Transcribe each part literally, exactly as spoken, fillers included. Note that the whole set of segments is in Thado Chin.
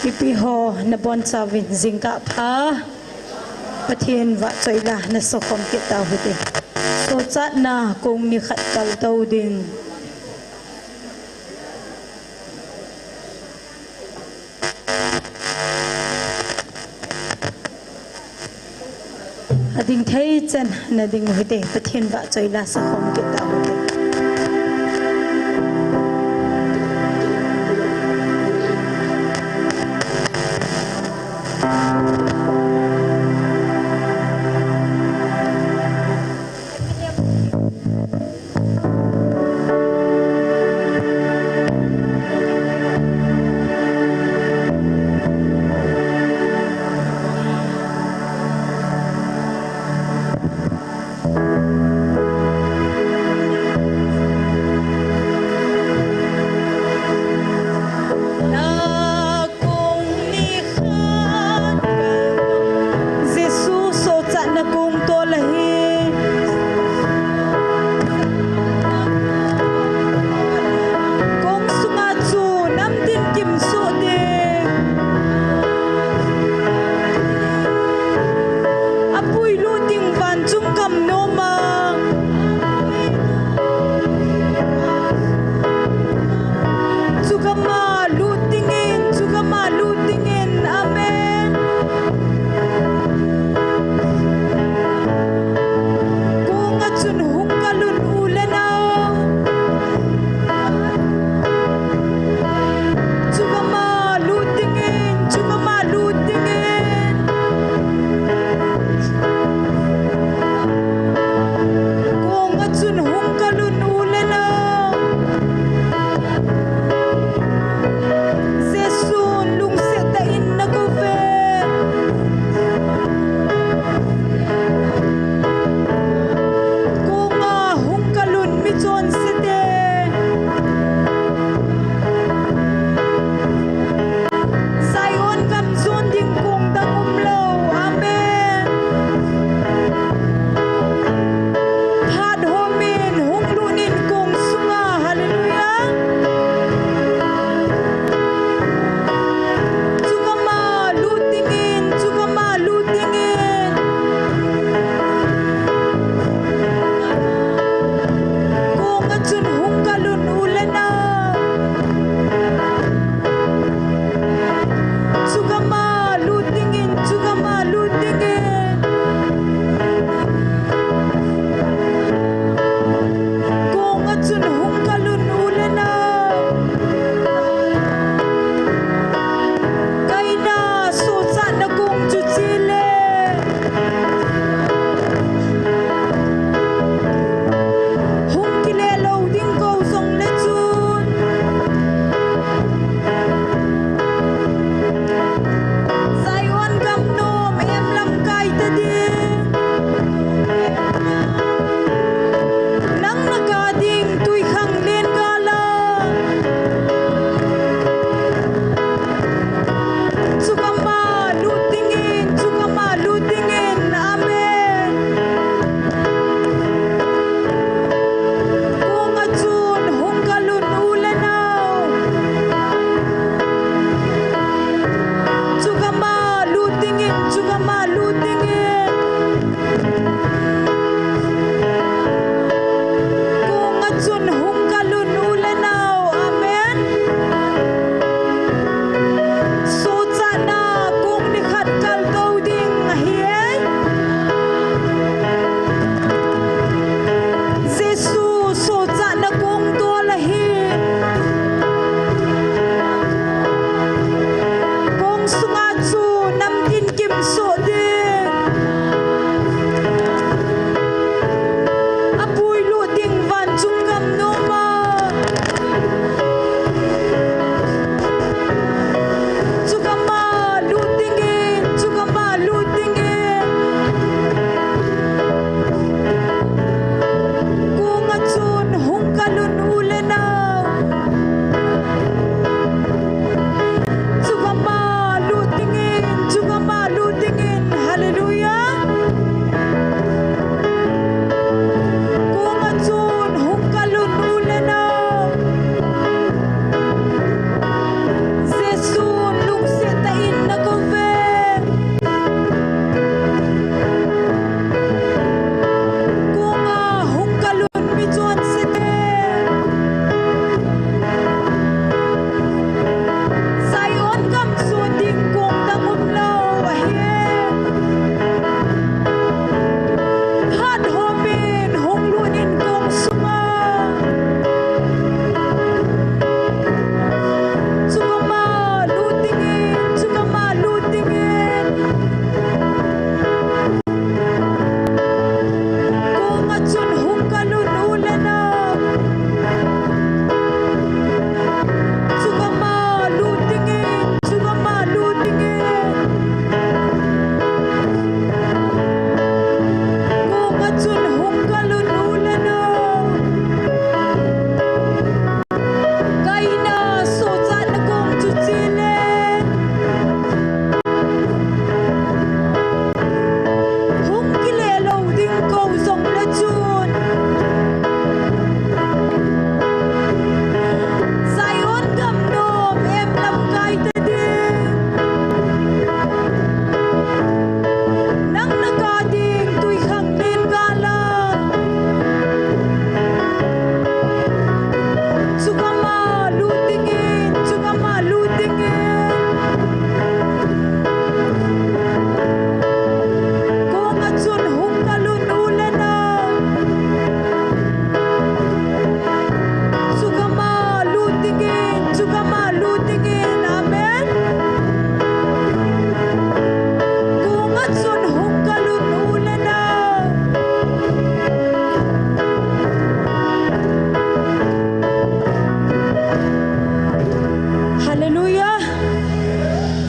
Mipi ho nabonchauvin jingkah pha Pathen vahchoila nasakhom kit tauhite. Sochatna kong nikhat kaltou ding. Ading thei chan nading uhite, Pathen vahchoila sakhom kit tauhite.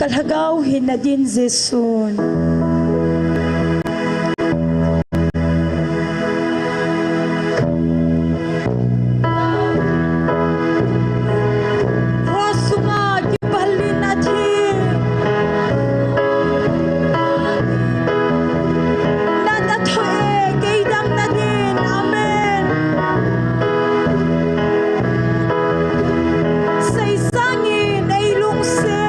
Alhagao hinna din Jesun. Cross sunga kipalin athi. Nat athoh e, kei dam nadin. Amen. Seisangin ei lungset.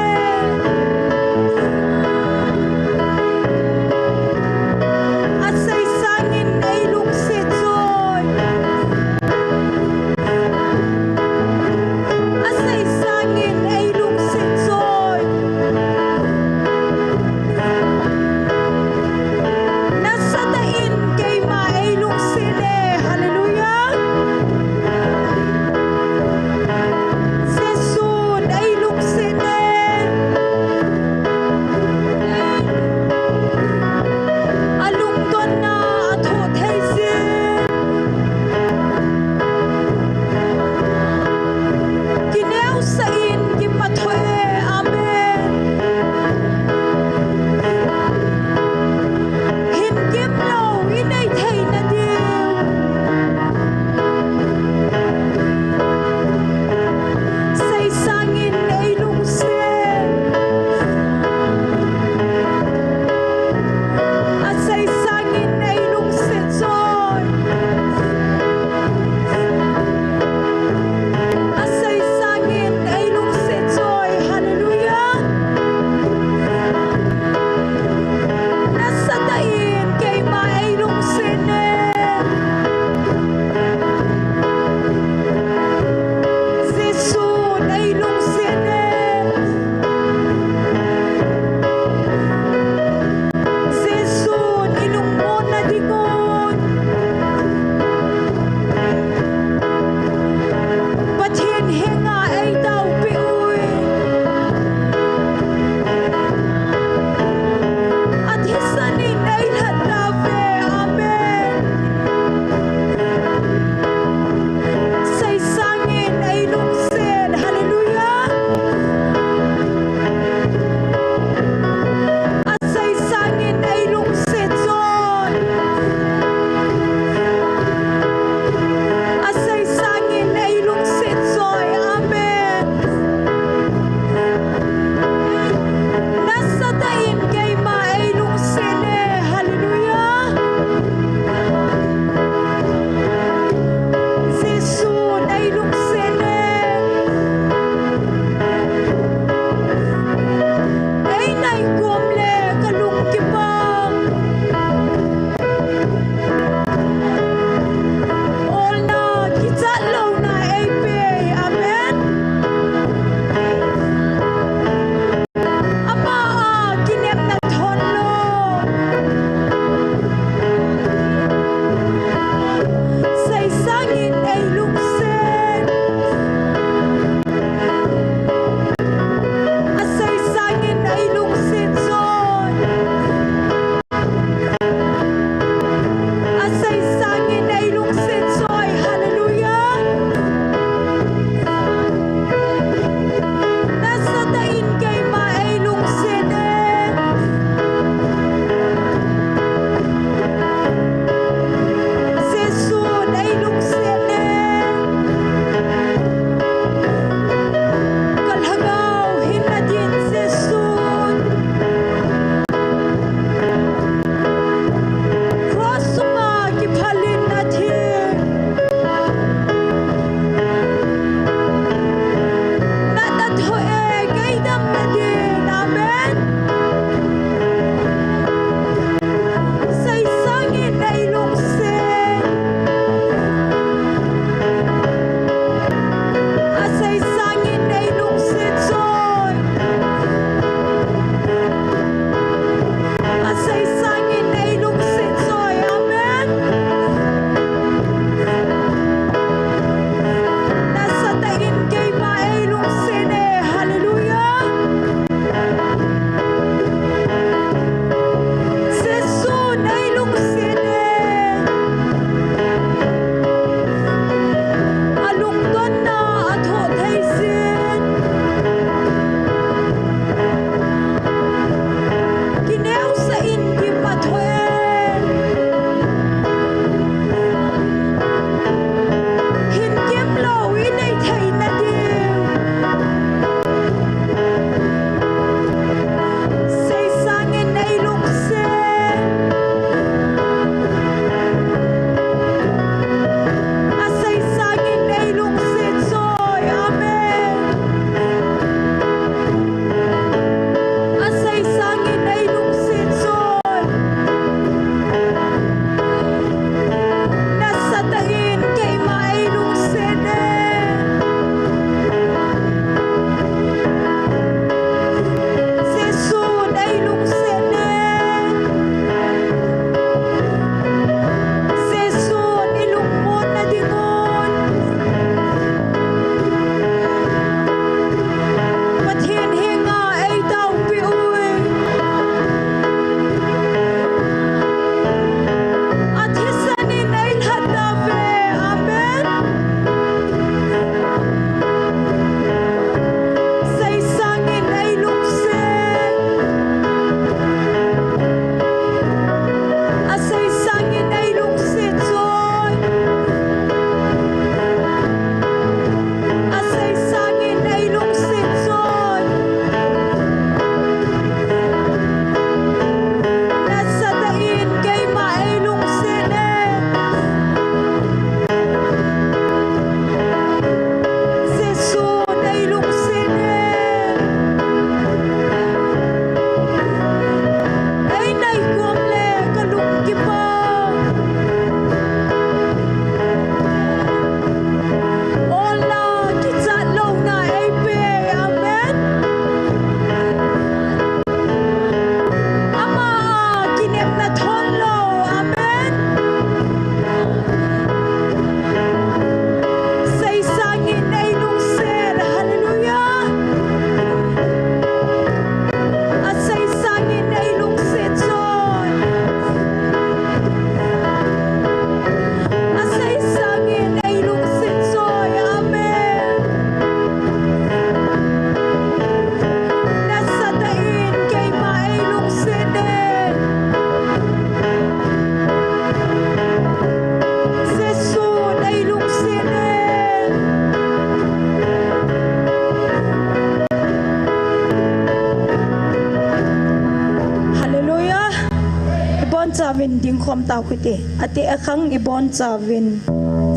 Dingkhom tau hite. Ate akhang ibon chauvin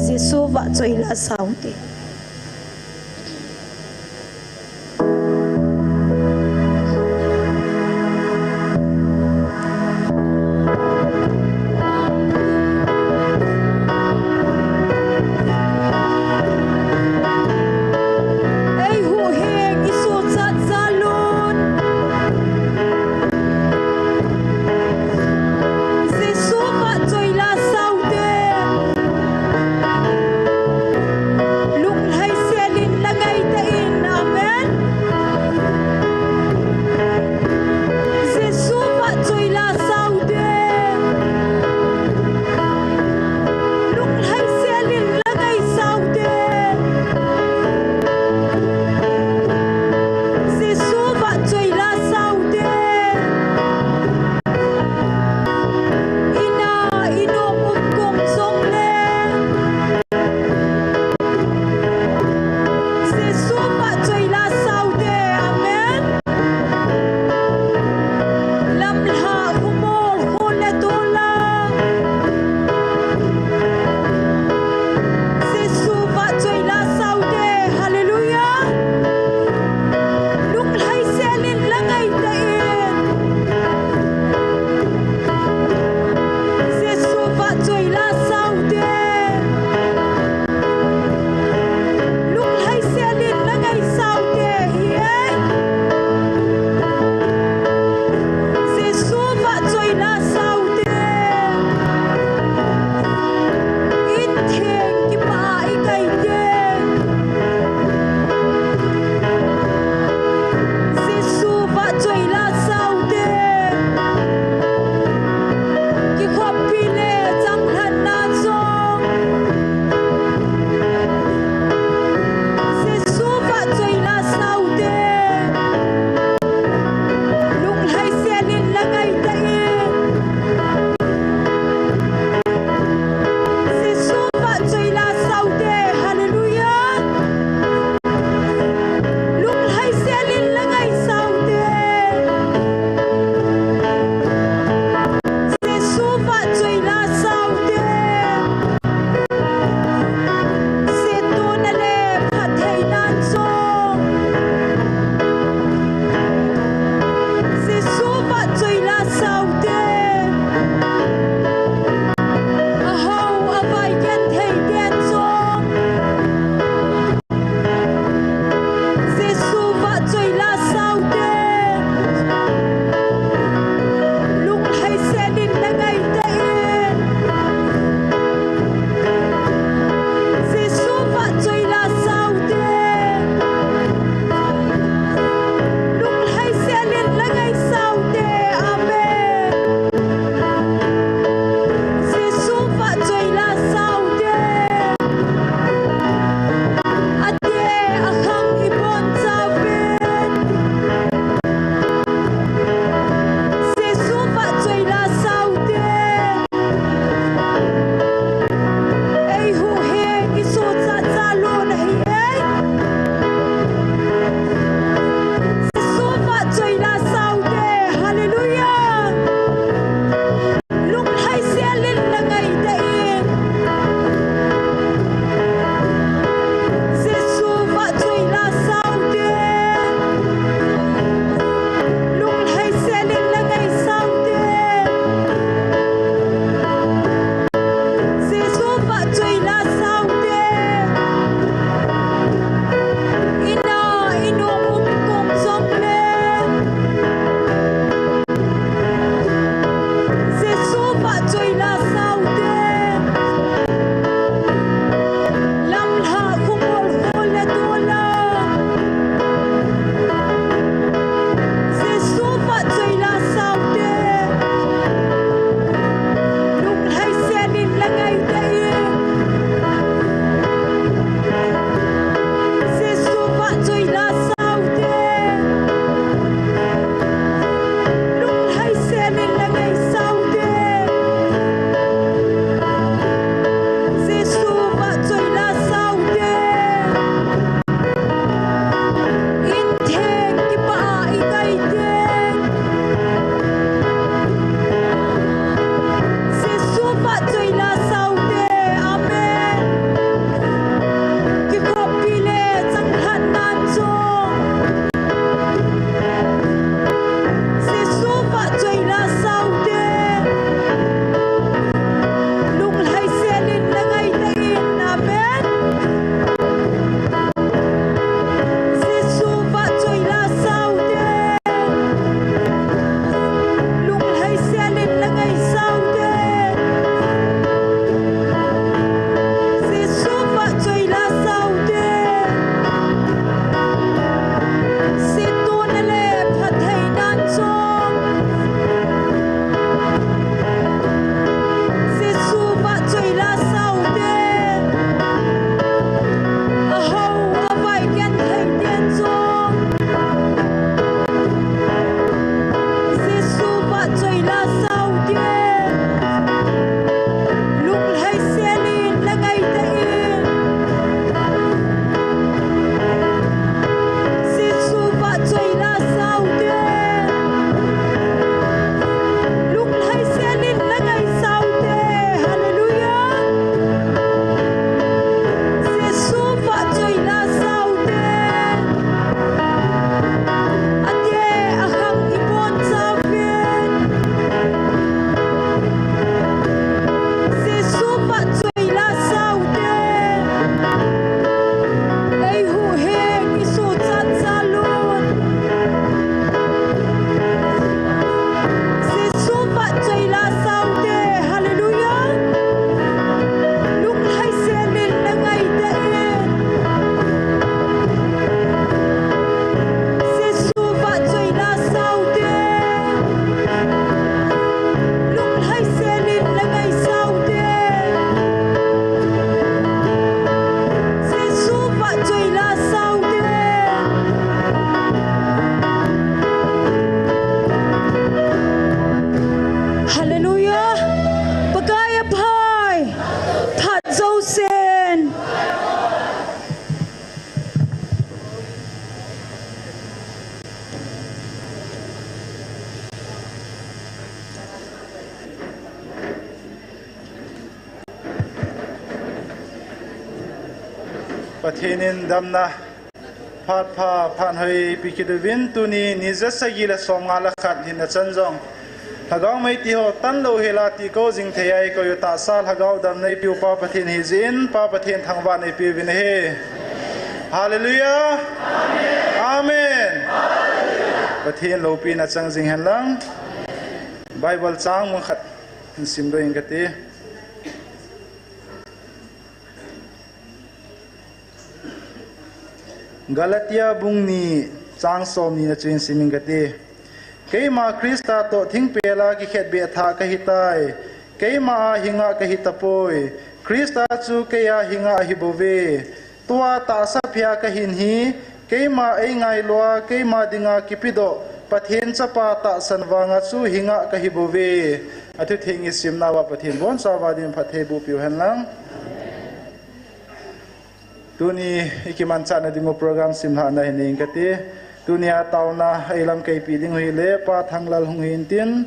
Jesu vahchoi la sao hite. Ei huhhing, isuhchat jal un. Jesu vahchoi la sao hite. Pathen in damna phat pha phat hoi pi kit uvin, tuni ni ja sagi le som nga le khat hin a chan jong Lhagao mei ti ho tan lou hela ti ko jing thei a i ko u tahsa Lhagao damna i piu Pa Pathen hi jin, Pa Pathen thangvah na i piu vin ahi. Hallelujah. Amen. Pathen loupina chang jing hen lang. Bible chang mun khat hin sim ding kati. Galatia bung ni chang som ni na chu hin sim ing kati. Keima Krista toh thingpel a kikhetbeh thah kahitai. Keima a hinga kahi tapoi. Krista chu kei a hinga ahi bouve. Tua tahsa phia kahin hi, keima ei ngailua, keima dinga kipedoh Pathen chapa tahsan vanga chu hinga kahi bouve. A thutheng i simna uva Pathen boncha uva din phatthei boh piu hen lang. Tuni i kimanchah na ding u program simlhah na hi nei ing kati. Tuni a tauna ei lamkai pi ding u hi le Pa Thanglal hung hin tin,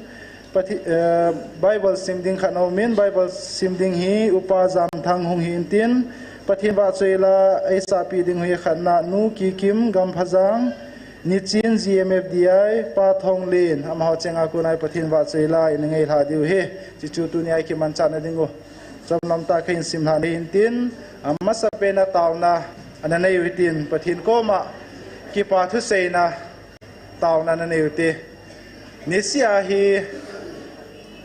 Pathe-, eh, Bible sim ding khat na um in, Bible sim ding hi Upa Jamthang hung hin tin, Pathen vahchoi la ei sahpi ding u hi khatna Nu Kikim Gamphajang, Nichin G M F D I, Pa Thonglen, amaho chenga kon a Pathen vahchoi la i na ngailha diu hi. Chuchu tuni a i kimanchah na ding u chomlam tah a ka hin simlhah na hin tin, a masapen a tauna ana nei u hitin, Pathen koma kipa thuseina tauna na nei u hite. Nisih a hi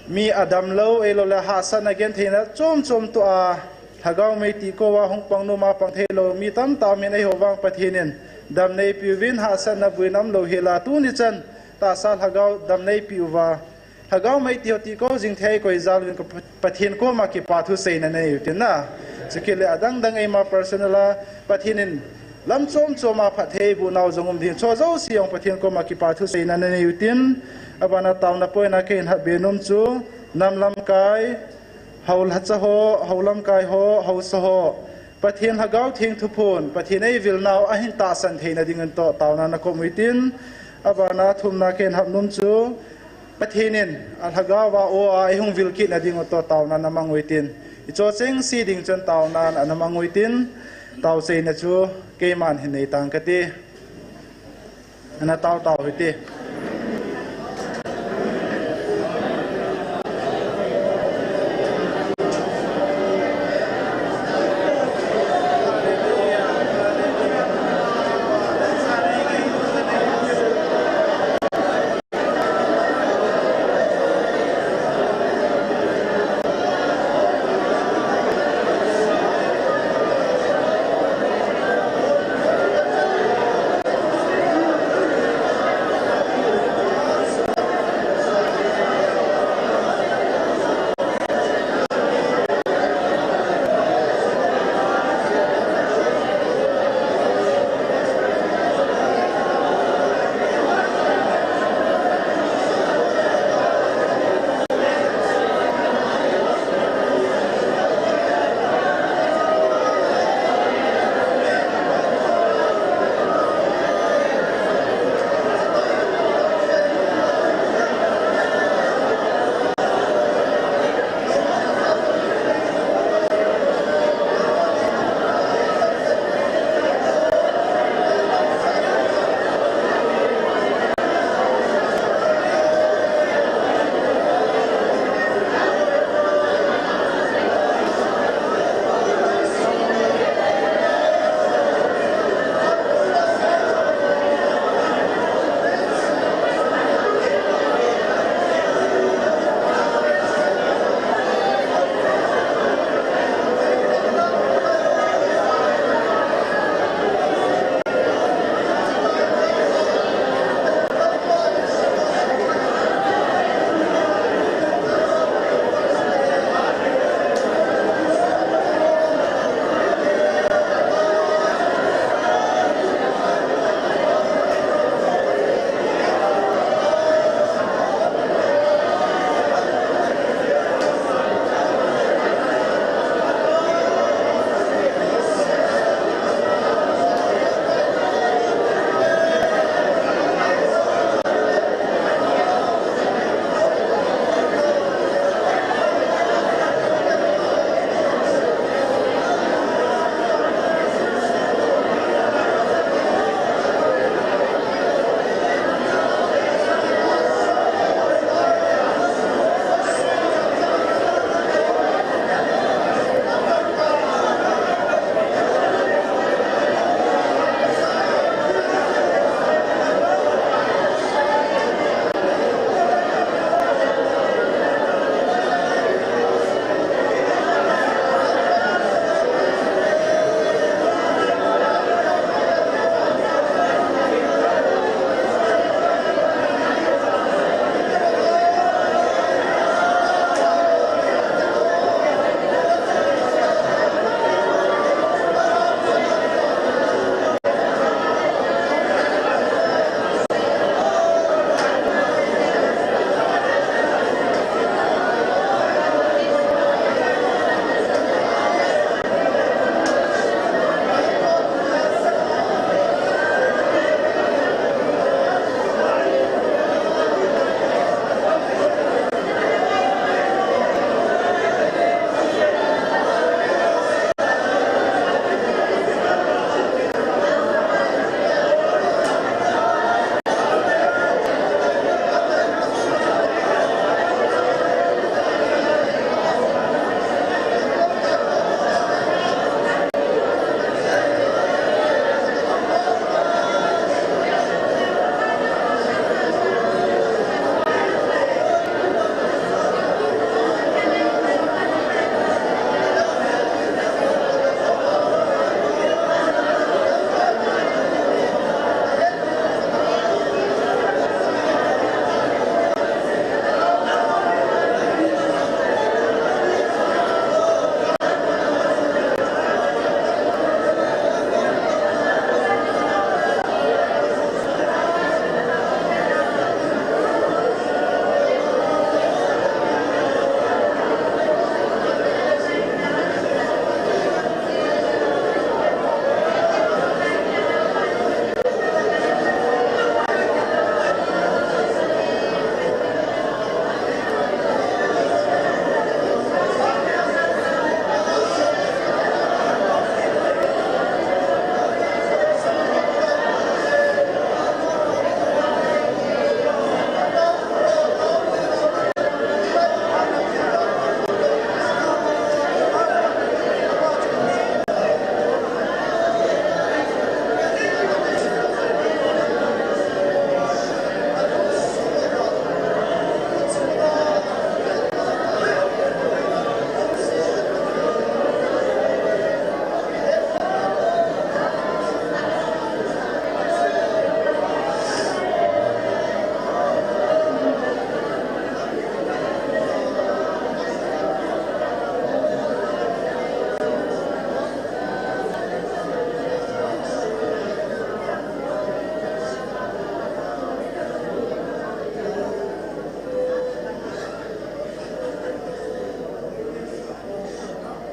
mi adam lou, ei lou le hahsatna gentheina chom chom toh a, Lhagao mei ti ko a hung pang numa pang thei lou mi tamtah um in, ei ho vang Pathen in damna ei piu vin, hahsatna buina um lou hela tuni chan tahsa Lhagao damna ei piu va, Lhagao mei ti ho ti ko jing thei ko i jal vin ka Pa-, Pathen koma kipa thuseina nei u tin na. Chukit le adang dang eima personal a Pathen in lam chom chom a phatthei boh nau jong um din, chu jouse jong Pathen koma kipa thuseina nei u tin, abana tauna point a ka hin hatbe nom chu nam lamkai, hou lhacha ho, hou lamkai ho, haosa ho, Pathen Lhagao Theng thuphon, Pathen ei vil nau a hin tahsan theina ding in toh tauna na kom u hitin, abana thumna ka hin hat nom chu, Pathen in a Lhagao va o a ei hung vil kit na ding u toh tauna na mang u hitin, i cho cheng si ding chun tauna na mang u hitin, tao seina chu keiman hin nei tang kati. Ana tao tao u hite.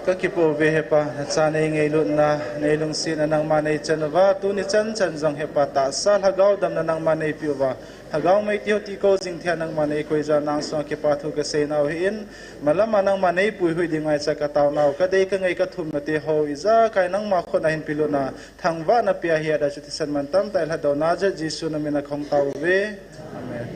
Ka kipo ve hepa, nacha nei ngailutna, nei lungsetna nangma nei chan uva, tuni chan chan jong hepa tahsa lhagao damna nangma nei pe uva, lhagao mei ti ho ti ko jing thia nangma nei koi ja nang sunga kipa thu ka sei nau hi in, malama nangma nei puihui ding ngai cha ka tao nau, ka dei ka ngai ka thum na te ho ijakai nangma khut na hin pe lutna, thangvahna pia hi a da chu thisan man tam tai lhadou na je Jesu na min a khong tau ve. Amen.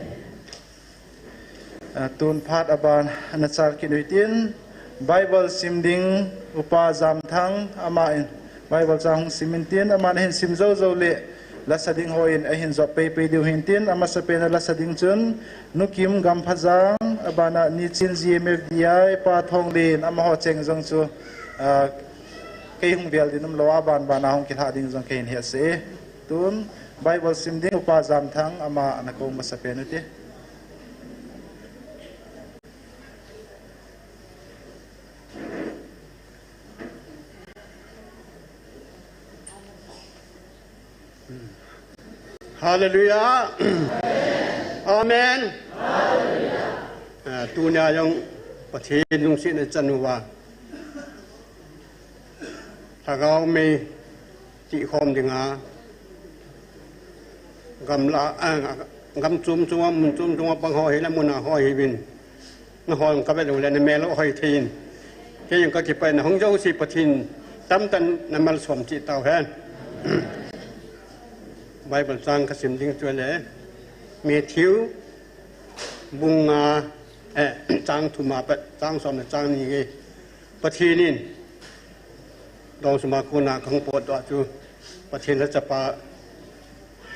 Ah, tun phat aban, ana chal kit u hitin, Bible sim ding, Upa Jamthang, ama in, Bible chang hung sim in tin, ama na hin sim jou jou le, lasa ding ho in, ahin jop pei pei diu hin tin, amasa pen a lasa ding chun, Nukim Gamphajang, abana Nichin G M F D I, Pa Thonglen, amaho cheng jong chu, ah, kei hung vel din um lou, aban ban a hung kilha ding jong kei hin het se. Tun, Bible sim ding, Upa Jamthang, ama ana ko masa pen u te. Hallelujah. Amen. Ah, tunia jong Pathen lungsetna chan uva, lhagao mei ti khom dinga, gamla, ah, gam chom chom a, mun chom chom a pang ho hi le mun a ho hi vin. Na hon ka vet u le na mel u hoi thei in. Kei jong ka kipah in na hung jouse Pathen tamtah in na malsom cheh tau hen. Bible chang ka sim ding chu le Matthew bung nga, eh, chang thum a pat chang som le chang ni nge. Pathen in dong suma kona kang pot doh chu Pathen la chapa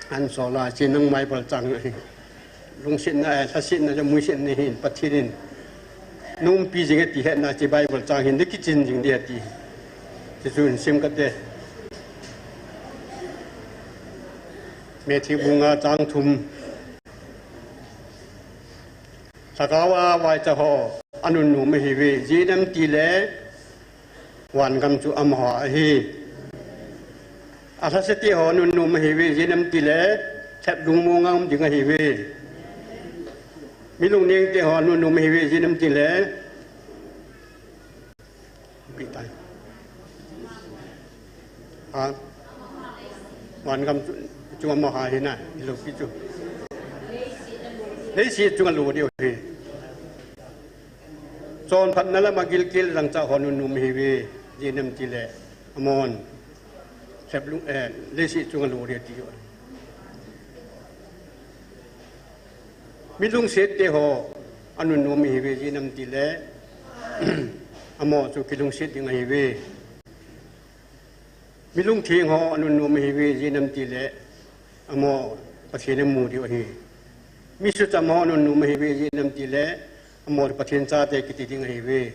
an so la chi nang Bible chang hi. Lungsetna, eh, lhasetna, jamuisetna hin Pathen in na umpi jing e ti hetna chi Bible chang hin na kichin jing ding e ti. Ti chu in sim ka te. Matthew bung nga chang thum. Lhagao a vaicha ho anunnom ahiuve, ijeh inem itile vangam chu amaho ahi. Alhasete ho anunnom ahiuve, ijeh inem itile lhep lungmonga um ding ahiuve. Mi lungnengte ho anunnom ahiuve, ijeh inem itile Pi tai. Ha? Vangam chu, chu amaho ahi na, ilopi chu. Leiset chunga lo diu ahi. Chonphatna lama gilkel dangchah ho anunnom ahiuve, ijeh inem itile amahon lhep lung, eh, leiset chunga lo diu ahi. Mi lungsette ho anunnom ahiuve, ijeh inem itile amaho chu kilungset ding ahiuve. Mi lungtheng ho anunnom ahiuve, ijeh inem itile amaho Pathen amu diu ahi. Mi sucham ho anunnom ahiuve, ijeh inem itile amaho Pathen chate kiti ding ahiuve.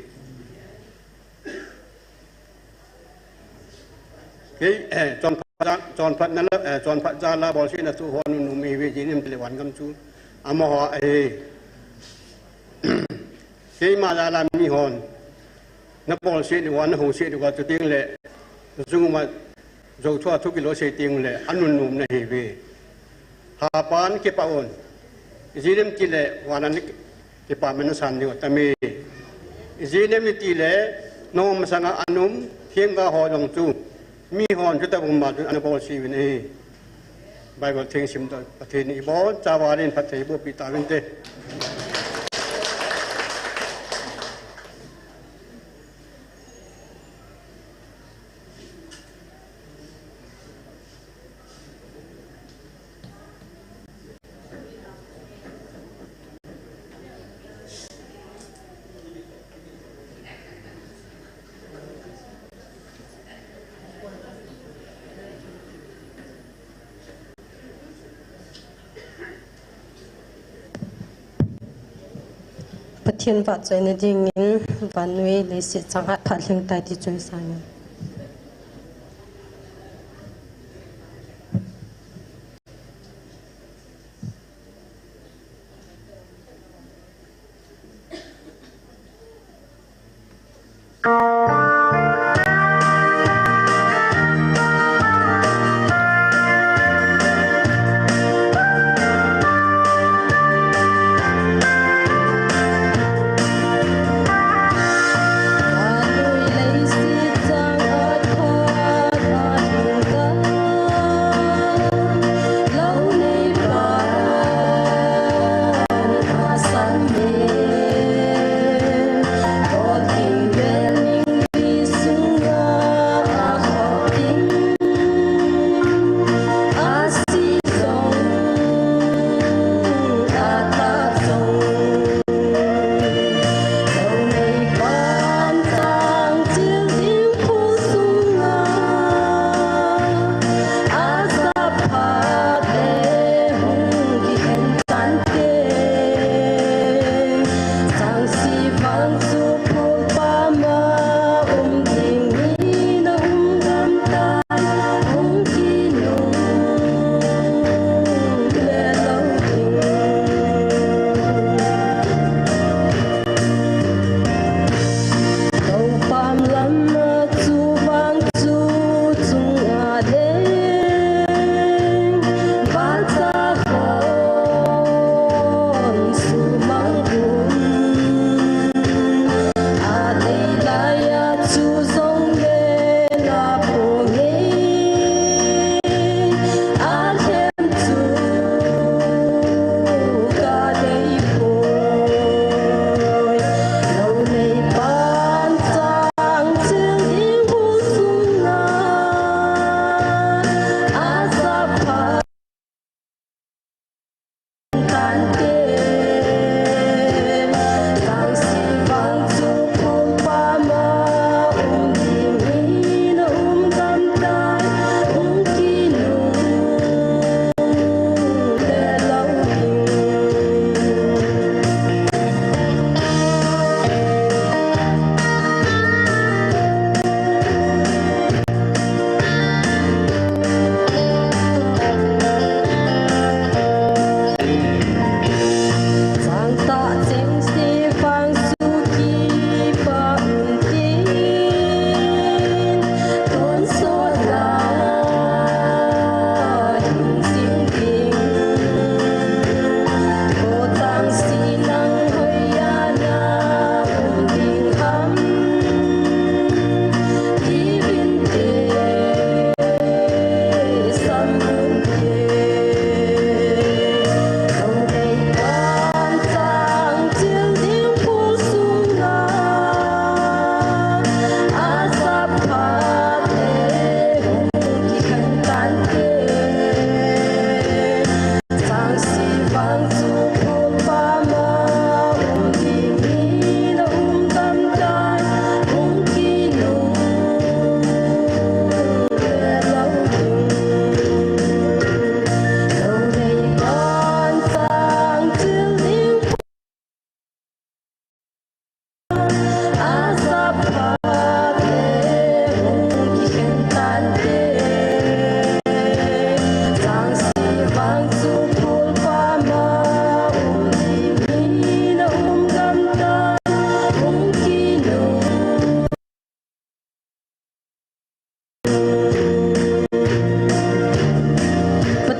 Kei, eh, chonphat, chonphatna la, eh, chonphat jal a bolsetna thu ho anunnom ahiuve, ijeh inem itile vangam chu amaho ahi. Keima jal a mihon na bolset diuva, na houset diuva, chuteng le jung uma jothua thu kilou sei teng le anunnom na ahiuve. Hapan kipah un. Ijeh inem itile vana kipah man nasan diu atame. Ijeh inem itile nangho masanga ana um themgao ho jong chu mihon chuti bang ma chu ana bolse uvin ahi. Bible theng simdoh Pathen in ibonchauva phatthei boh peh tauvinte. Pathen vahchoina dingin vannoi leiset chang hat phat lhing tai ti chu isang in.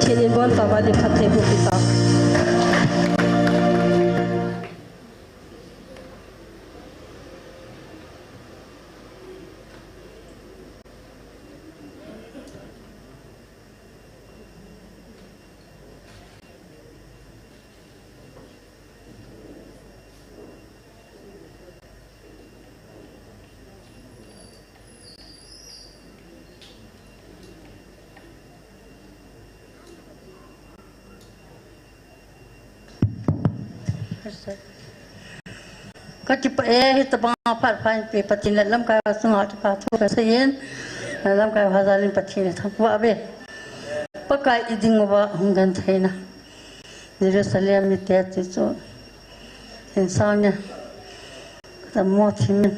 Pathen in abonchauva ding phatthei boh peh tao. Kakipah e, hitobang phat pha eipeh Pathen le lamkai ho chunga kipathu kasei in, lamkai ho jal in Pathen ithangvah uve. Pakai iding uva hung gentheina Jerusalem mite ti chu insang e, kamo thim in.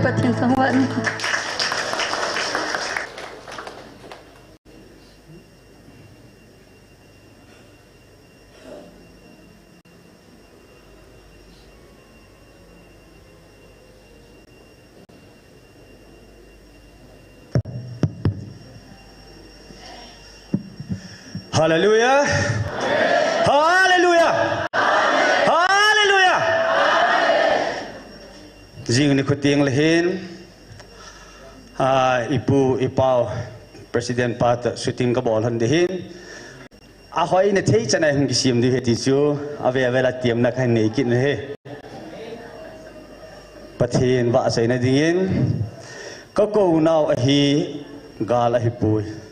Pathen thangvah in. Hallelujah. Hallelujah. Hallelujah. Jing nikho teng le hin, ah, ipu, ipau, President pa toh shooting kabol lhon ding ahin. Ahoi na thei chan a hung kisem ding ahi ti chu, avel vel a temna kahin nei kit ahi. Pathen vahchoina dingin, kakou nau ahi, gal ahipoi.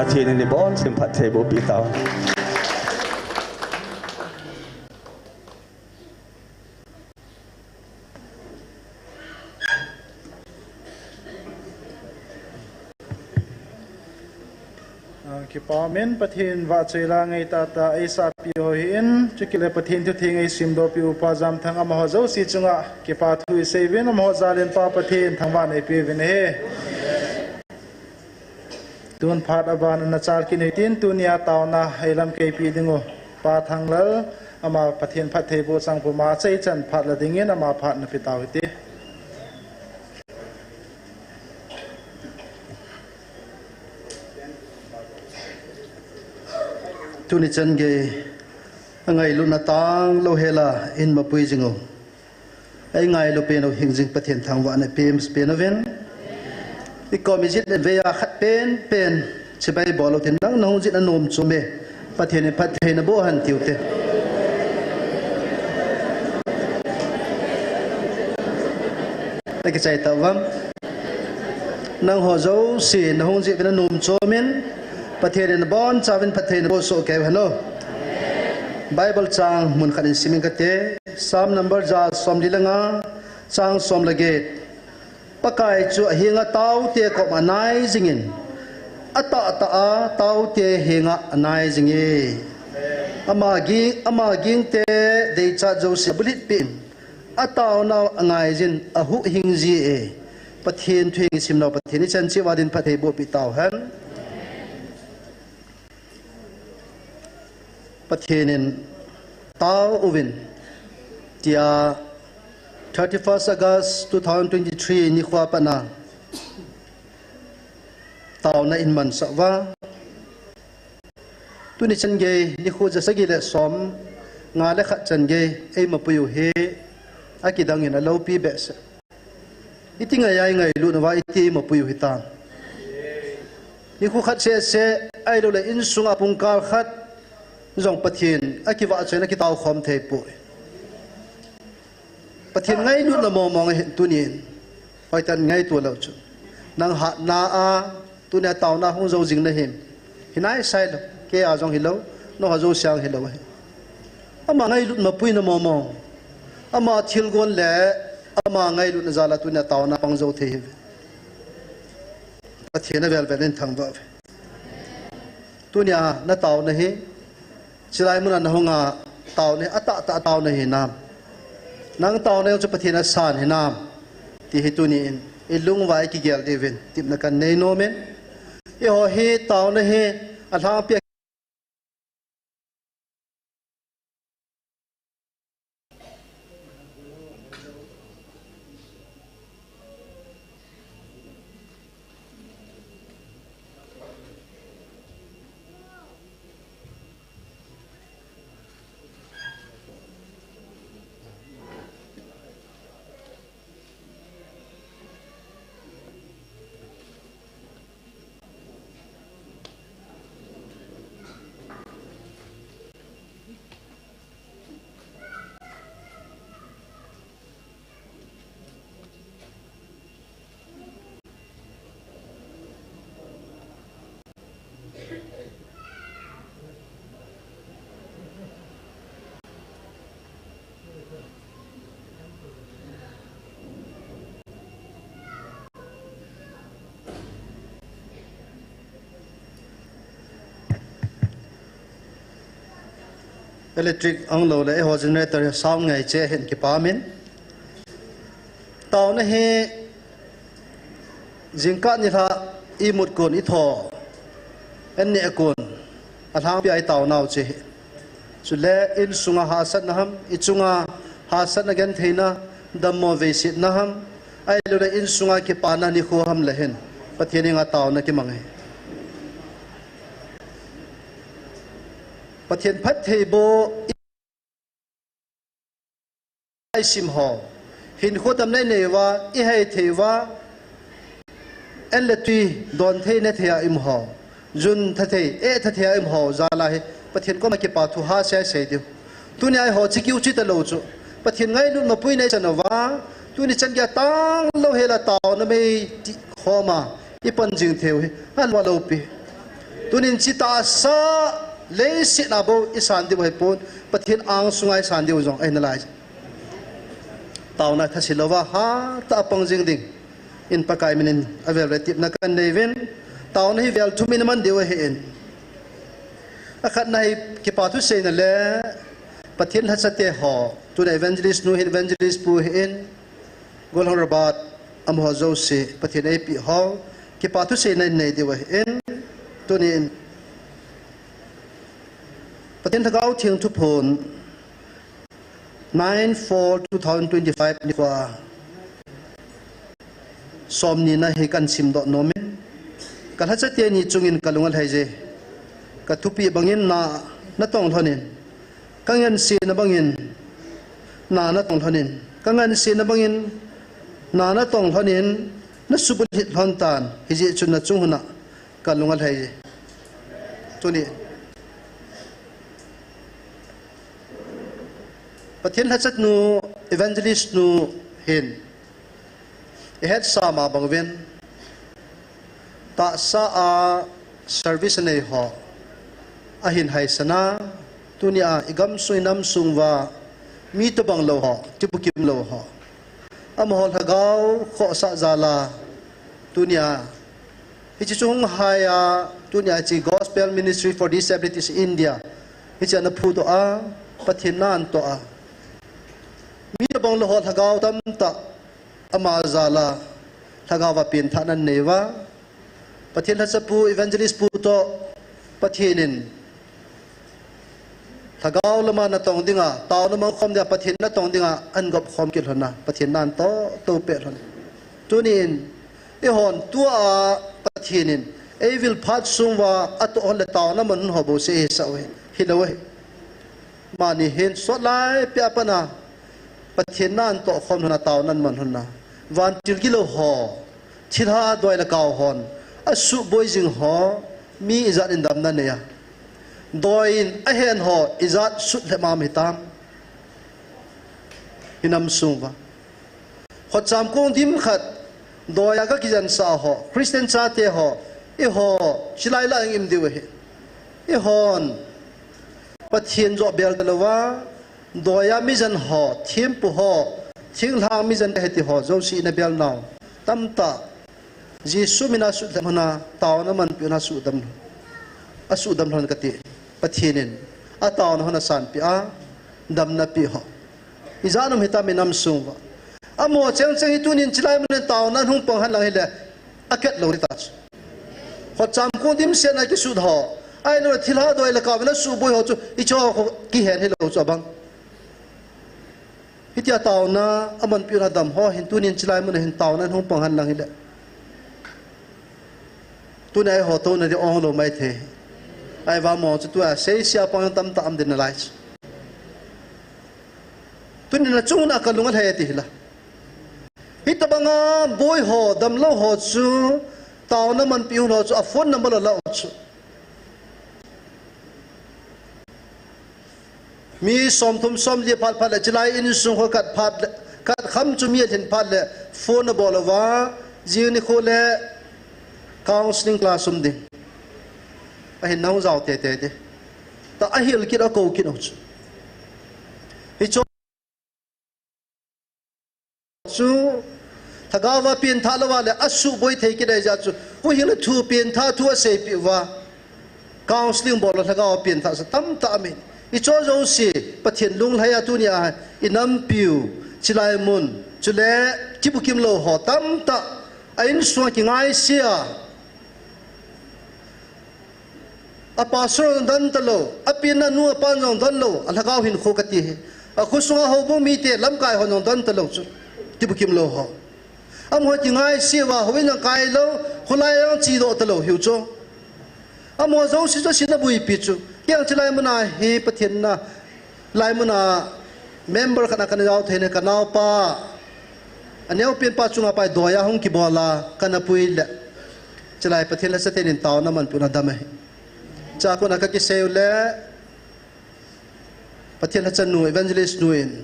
Pathen in ibonchauva phattheiboh peh tau. Ah, kipa umin, Pathen vahchoi la ngai tahtah eisahpi ho hi in, chukit le Pathen thutheng eisimdoh peh u Pa Jamthang amaho jouse chunga kipa thu isei uvin, amaho jal in Pa Pathen thangvahna ipeh uvin ahi. Tun phat aban ana chal kit u hitin, tunia taona eilamkai peh ding u Pa Thanglal, ama Pathen phattheiboh chang puma achaichan phat la dingin ama phat ana pe tau hite. Tuni chan gei angailutna tang louhel a eimapui jing u, eingailu pen u hingjing Pathen thangvahna ipe, ipe uvin. Ikom ijat le vei a khat penpen chibai bol u hitin, nang nahung jeh in anom chom e. Pathen in phatthei naboh hen tiu hite. Nakichai tauvam? Nangho jouse nahung jeh uvin anom chom in, Pathen in abonchauvin phatthei naboh soh kei u hen o. Bible chang mun khat in sim inge kati. Psalm number ja somli le nga, chang som le get. Pakai chu ahenga taote koma anai jingin, atahtah a taote henga anai jinge. Ama ging, ama gingte deichat jouse abulhit peh in, ataonau angaijin ahuhhing jie. Pathen thu isim nau, Pathen ichan cheh uva din phatthei boh peh tau hen. Pathen in tao uvin tia thirty-first August two thousand twenty-three nikho a pat a taona eimansah uva. Tuni chan gei nikho ja sagi le som nga le khat chan gei eimapui u hi akidang in aloupi behseh. Iti ngai a ingailutna uva iti eimapui u hitam? Nikho khat seh seh, ahilouleh insunga pungkal khat jong Pathen akivahchoi in akitao khom thei poi. Pathen ngailutna mong mong ahin tunin. Hoitah in ngaito lou chu. Nang hatna a tunia taona hung jou jing nahim? Hinai sailou. Kei a jong hilou, nangho jouse a jong hilou ahi. Ama ngailutna puina mong mong, ama thilgon le ama ngailutna jal a tunia taona pang jou thei ahiuve. Pathen avel vel in thangvah uve. Tunia nataona hi, chulai muna nahunga taona hi atahtah taona hinam? Nang taona jong chu Pathen asan hinam? Ti hi tunin ilung uva ikigel diuvin tepna kanei nom in. Eiho hi taona hi alhangpi a Electric ahung lou le eiho generator sound ngai cheh hin kipah in. Taona hi jingkah nilhah imut kon itho, an neh kon alhangpi a itaonau chu ahi. Chule insunga hahsatna ham, ichunga hahsatna gentheina, dammo veisetna ham, ahilouleh insunga kipana nikho ham le hin Pathen henga taona kimang ahi. Pathen phattheiboh isim ho, hinkho tamna inei uva, ihai thei uva, en le tui don thei ne thei a i um ho, jun tha thei, eh tha thei a i um ho jal a hi Pathen koma kipa thu ha sei sei diu. Tunia eiho chi kiu chi talou chu, Pathen ngailutna pui nei chan uva, tuni chan geiya tanglou hel a taona mei ti khom a i pan jing thei u hi, ahin lou pi. Tunin chi tahsa leiset a bou i san diu ahi pon, Pathen angsunga i san diu jong ahi nalai. Taona thasil louva hatah a pang jing dingin Pakai minin avel vel tepna kanei uvin, taona hi vel thum in iman diu ahin. Akhatna hi kipa thu seina le Pathen lhacha te ho, tuna evangelist nu hin, evangelist pu hin, Golhang Robert, amaho jouse Pathen eipeh ho, kipa thu seina inei diu ahin. Tunin Pathen Lhagao Theng thuphon, nine four two thousand twenty-five nikhoa somni na hi kahin simdoh nom in, ka lhacha teni chungin ka lung alhai e. Ka thupeh bangin na natong lhonin, ka ngansena bangin na natong lhonin, ka ngansena bangin na natong lhonin, na subulhit lhon tan, hijeh chun na chung hon a ka lung alhai e. Tuni Pathen lhacha nu, evangelist nu hin, i hetsa ma bang uvin, tahsa a service anei ho ahin haisan a, tunia i gamsung i namsung uva mi tobang lou ho, tibukim lou ho, amaho lhagao khohsah jal a, tunia hiche chu hung hai a, tunia hiche Gospel Ministry for Disabilities India, hiche ana phudoh a, Pathen na atoh a, mi tobang lou ho lhagao tamtah ama jal a lhagao a penthahna anei uva, Pathen lhacha pu, evangelist pu toh Pathen in lhagao lama natong dinga, taona mangkhom dinga, Pathen natong dinga ahin gop khom kit lhon a, Pathen na atoh tou peh lhon. Tunin eihon tua Pathen in eivil phat sung uva atoh lhon le taona man lhon ho bouseh ihisah u ahi, hilou ahi. Amani hin sot lai peh a pat a Pathen na atoh khom lhon a, taona man lhon a, vantil gilou ho, thilha doi le kau hon asuhboi jing ho, mi ijat in damna anei a, doi in ahen ho ijat sutlhem a um hitam i namsung uva? Khotcham kong dim khat, doi a ka kijansah ho, Christian chate ho, eiho chilai lah a i um diu ahi. Eihon Pathen joh bel talouva, doi a mijen ho, thempu ho, thinglhang mijen kahi ti ho jouse ina bel nau tamtah, Jesu mina asutlhem lhon a, taona manpeh lhon a, asuhdam lhon, asuhdam lhon kati. Pathen in ataona lhon a sanpeh a, damna apeh ho ijat um hitam i namsung uva? Amaho cheng cheng hi tunin chilai mun in taona hung pang hen lang hile, aket lou ding ta chu. Khotcham kong dimset a kisut ho, ahilou le thilha doi le kau in asuhboi ho chu, hicheho kihen hilou chu abang. Hitia taona amanpeh u a dam ho hin tunin chilai mun a hin taona hung pang hen lang hile, tunia eiho touna ding ong lou maithei. Ahivang mo chu tua seise a pang tamtah um ding nalai chu. Tunin achung un a ka lung alhai e ti hila. Hitobanga boi ho, damlou ho chu, taona manpeh u ho chu a phone number la la u chu, mi somthum somli phat phat le chilai insung kho kat phat le, kat kham chu mi alhin phat le phone abol uva, jing nikho le counseling class um ding ahin, nahung jao tete ding, tia ahil kit, akou kit u chu. Hiche chu lhagao a penthah louva le asuhboi thei kit ahi jeh chun, huhhing le thu penthah thu aseipeh uva, counseling bol uva lhagao a penthahsa tamtah aumin, hiche jouse Pathen lunglhai a tunia i nampiu, chilai mun, chule kibukim lou ho tamtah a insung a kingaise a, a pastor jong don talou, apenna nu apan jong don lou, alhagao hinkho kati hi, akhosunga houbung mite, lamkai hon jong don talou chu, kibukim lou ho, amaho kingaise uva, houin jong kai lou, kholai jong chedoh talou hiu chu. Amaho jouse chu asina buipi chu, kei jong chilai muna hi Pathen na, lai muna member khat a kana jao thei ne, kanaopa, aneopenpa chunga pai doi a hung kibol a kana pui le, Chulai Pathen lhacha ten in taona manpeh u na dam ahi. Chua kona kakisei u le, Pathen lhacha nu, evangelist nu in,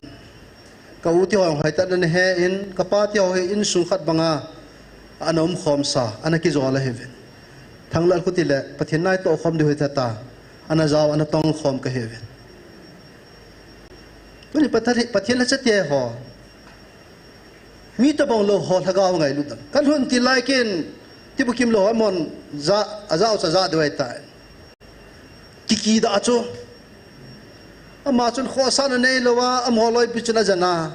ka u te ho hoi tah ana he in, ka pa te ho hi insung khat banga ana umkhomsa, ana kijol ahiuvin. Thanglal khu tile, Pathen nai toh khom diu hi tah ta, ana jao, ana tong khom kahiuvin. Tuni Pathen, Pathen lhacha te ho. Mi tobang lou ho lhagao ngailut dan. Kalhun til lai kin, Tibukim lou ho amahon ja, ajao cha ja diu ahitai. Kiki da chu. Ama chun khohsahna neilou a, amaho loipi chun ajan a.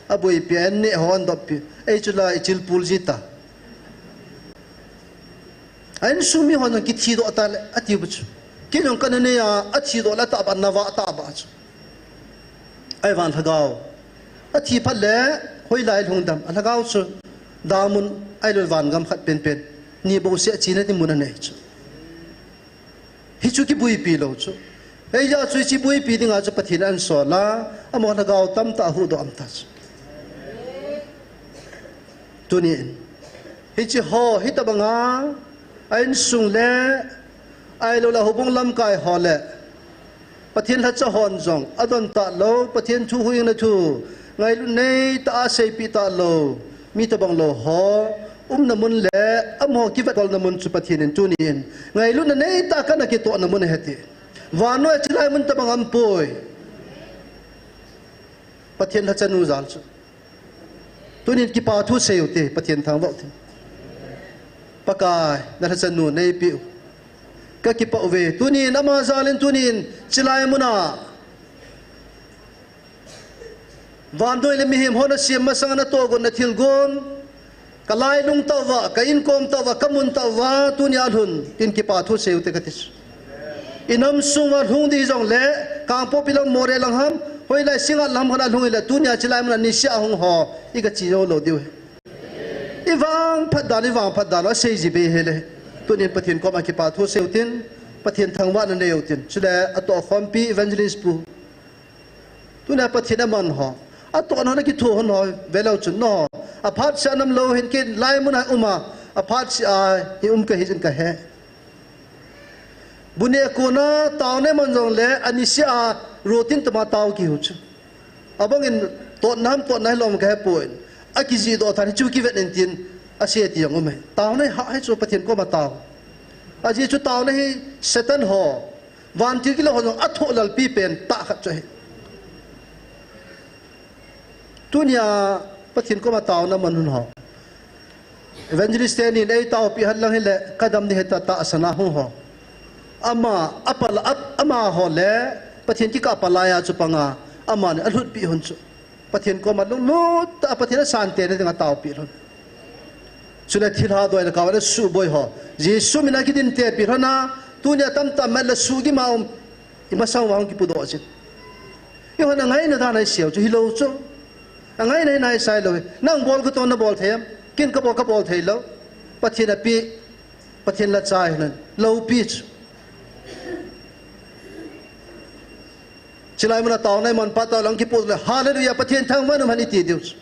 Aboipi a, an neh ho an doppi. Ei chu la i chilpul ji ta. A insung mi hon jong kithi doh ta le, ati bu chu. Kei jong kana nei a, athi doh le tahbeh, ana vah tahbeh chu. Ahivang lhagao. Athi phat le, hoilai lhung dem. A lhagao chu, damun, ahilou le van gam khat penpen. Ni bouseh chena ding mun anei chu. Hichu kibuipi lou chu. Hijeh chun hiche buipi dinga chu Pathen in asol a, amaho lhagao tamtah ahuhdoh aum ta chu. Tunin, hiche ho, hitobanga, a insung le, ahilou le houbung lamkai ho le, Pathen lhacha hon jong, adon talou, Pathen thu huhhingna thu, ngailut neitah a seipeh talou, mi tobang lou ho, umna mun le, amaho kivetkolna mun chu Pathen in tunin, ngailutna neitah a kana kitohna mun ahi ati. Vannoi a chulai mun tobang aumpoi. Pathen lhacha nu jal chu. Tunin kipa thu sei u te, Pathen thangvah u te. Pakai, na lhacha nu neipeh u. Kakipah uve. Tunin ama jal in tunin chulai muna. Vannoi le mihem hon asem masang a natoh gon, nathil gon. Ka lailung tah uva, ka inkom tah uva, ka mun tah uva, tunia lhun, tin kipa thu sei u te kati chu. I nam sung uva lhung ding jongle, Kangpokpi lam, Moreh lang ham, hoilai Singngat lam khat a lhung hile, tunia chulai muna niseh a hung ho, i kache jou lou diu ahi. I vangphat dan, i vangphat dan, asei ji be hile. Tunin Pathen koma kipa thu sei u tin, Pathen thangvahna nei u tin. Chule, atohkhompi evangelist pu. Tunia Pathen aman ho. Atohna ho, nakitho hon ho, velou chun no. Aphat seh a nam lou hin ken lai muna um a. Aphat seh a hi um kahi jin kahe. Bu neh kona taona iman jongle, aniseh a routine tah ma tao kihiu chu. Abang in totna ham, totna hilou kahepoi. Akijih doh than hichu kivet in tin, asei ti jong um e. Taona hi hah hi chu Pathen koma tao. Ajeh chu taona hi Satan ho. Vantil kilou ho jong athoh lalpi pen tah khat chu ahi. Tunia Pathen koma taona man hon ho. Evangelist tenin eitaopi hen lang hile, kadam ding ahi tia tahsan a hung ho. Ama, apal, ap, amaho le, Pathen kikah palai a chu panga, amani alhutpi hon chu. Pathen koma lunglut tah a Pathen asan tena dinga taopi lhon. Chule thilha doi le kava le suhboi ho. Jesu mina kidin tepi lhon a, tunia tamtah met le suhgim a um, i masang uva hung kipudoh jin. Eihon angaina dan a isei u chu hilou chu. Angaina hi naisei lou hi. Nang bol kitoh nabol thei am? Ken kabol kabol thei lou. Pathen api, Pathen lhacha hi nan. Loupi chu. Chulai muna taona iman phat tah lang kipu le, Hallelujah, Pathen thangvah in um hen iti diu chu.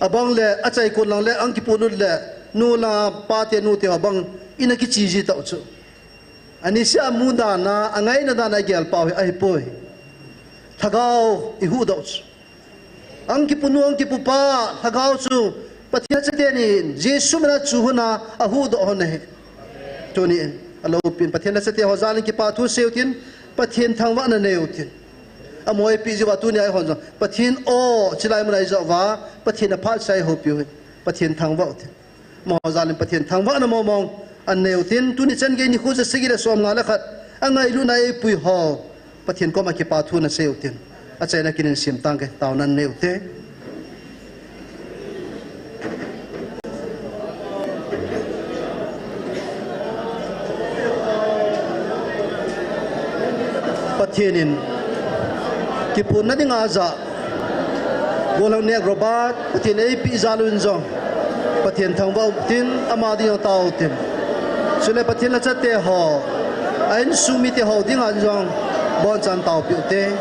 Abang le, achaikon lang le, ahung kipuilut le, nu lang a, pa te, nu te, abang, ina kiche ji tau chu. Aniseh a mu dan a, angaina dan a igel pau hi, ahipoi. Lhagao, ihuhdoh chu. Ahung kipu nu, ahung kipu pa, lhagao chu, Pathen lhacha tenin, Jesu mina chu hon a, ahuhdoh hon ahi. Tunin, aloupin, Pathen lhacha te ho jal in kipa thu sei u tin, Pathen thangvahna nei u tin. Amaho eipeh jiu va tunia eihon jong. Pathen o, chulai muna ijou uva, Pathen aphat seh a ihoupi u hin. Pathen thangvah u tin. Amaho jal in Pathen thangvahna mong mong, anei u tin, tuni chan gei nikho ja sagi le som nga le khat, angailutna eipui ho. Pathen koma kipa thu nasei u tin. Achaina kin in sim tange, taona nei u te. Pathen in kiphonna dinga ajah Golhang Nek Robert, Pathen eipeh jal un jong, Pathen thangvah u tin, ama ding jong tao u tin. Chule Pathen lhacha te ho, a insung mite ho dinga jong, abonchan taopeh u te.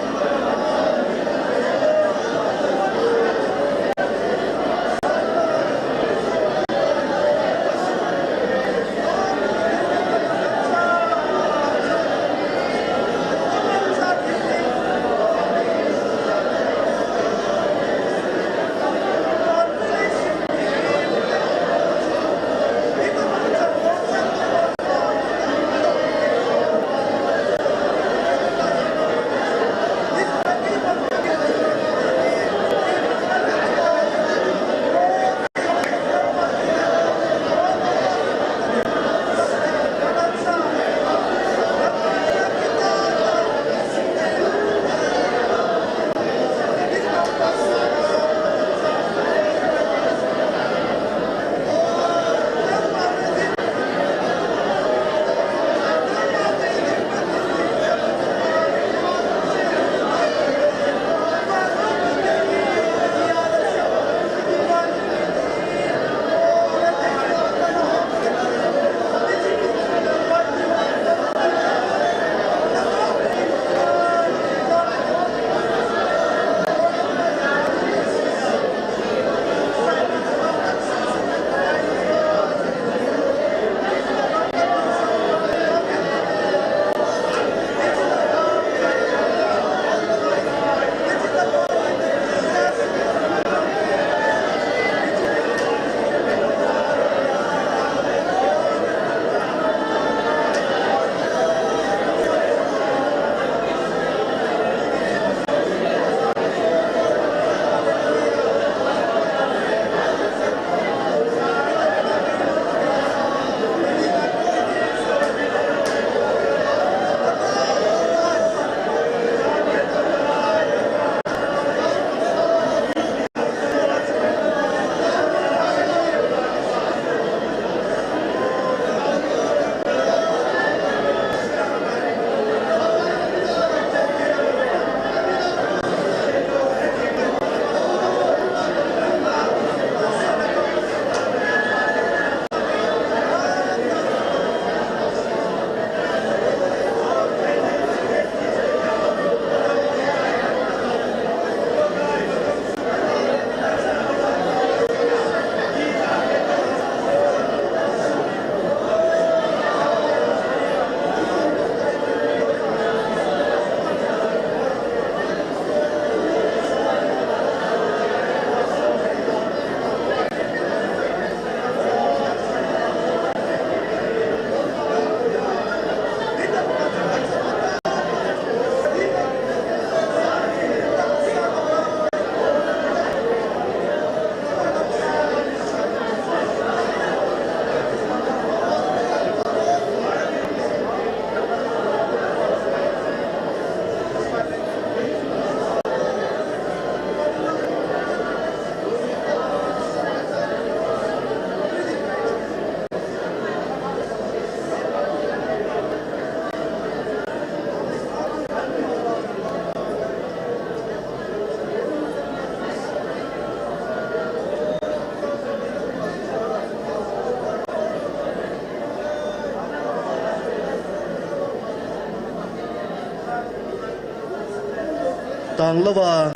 Vanglouva,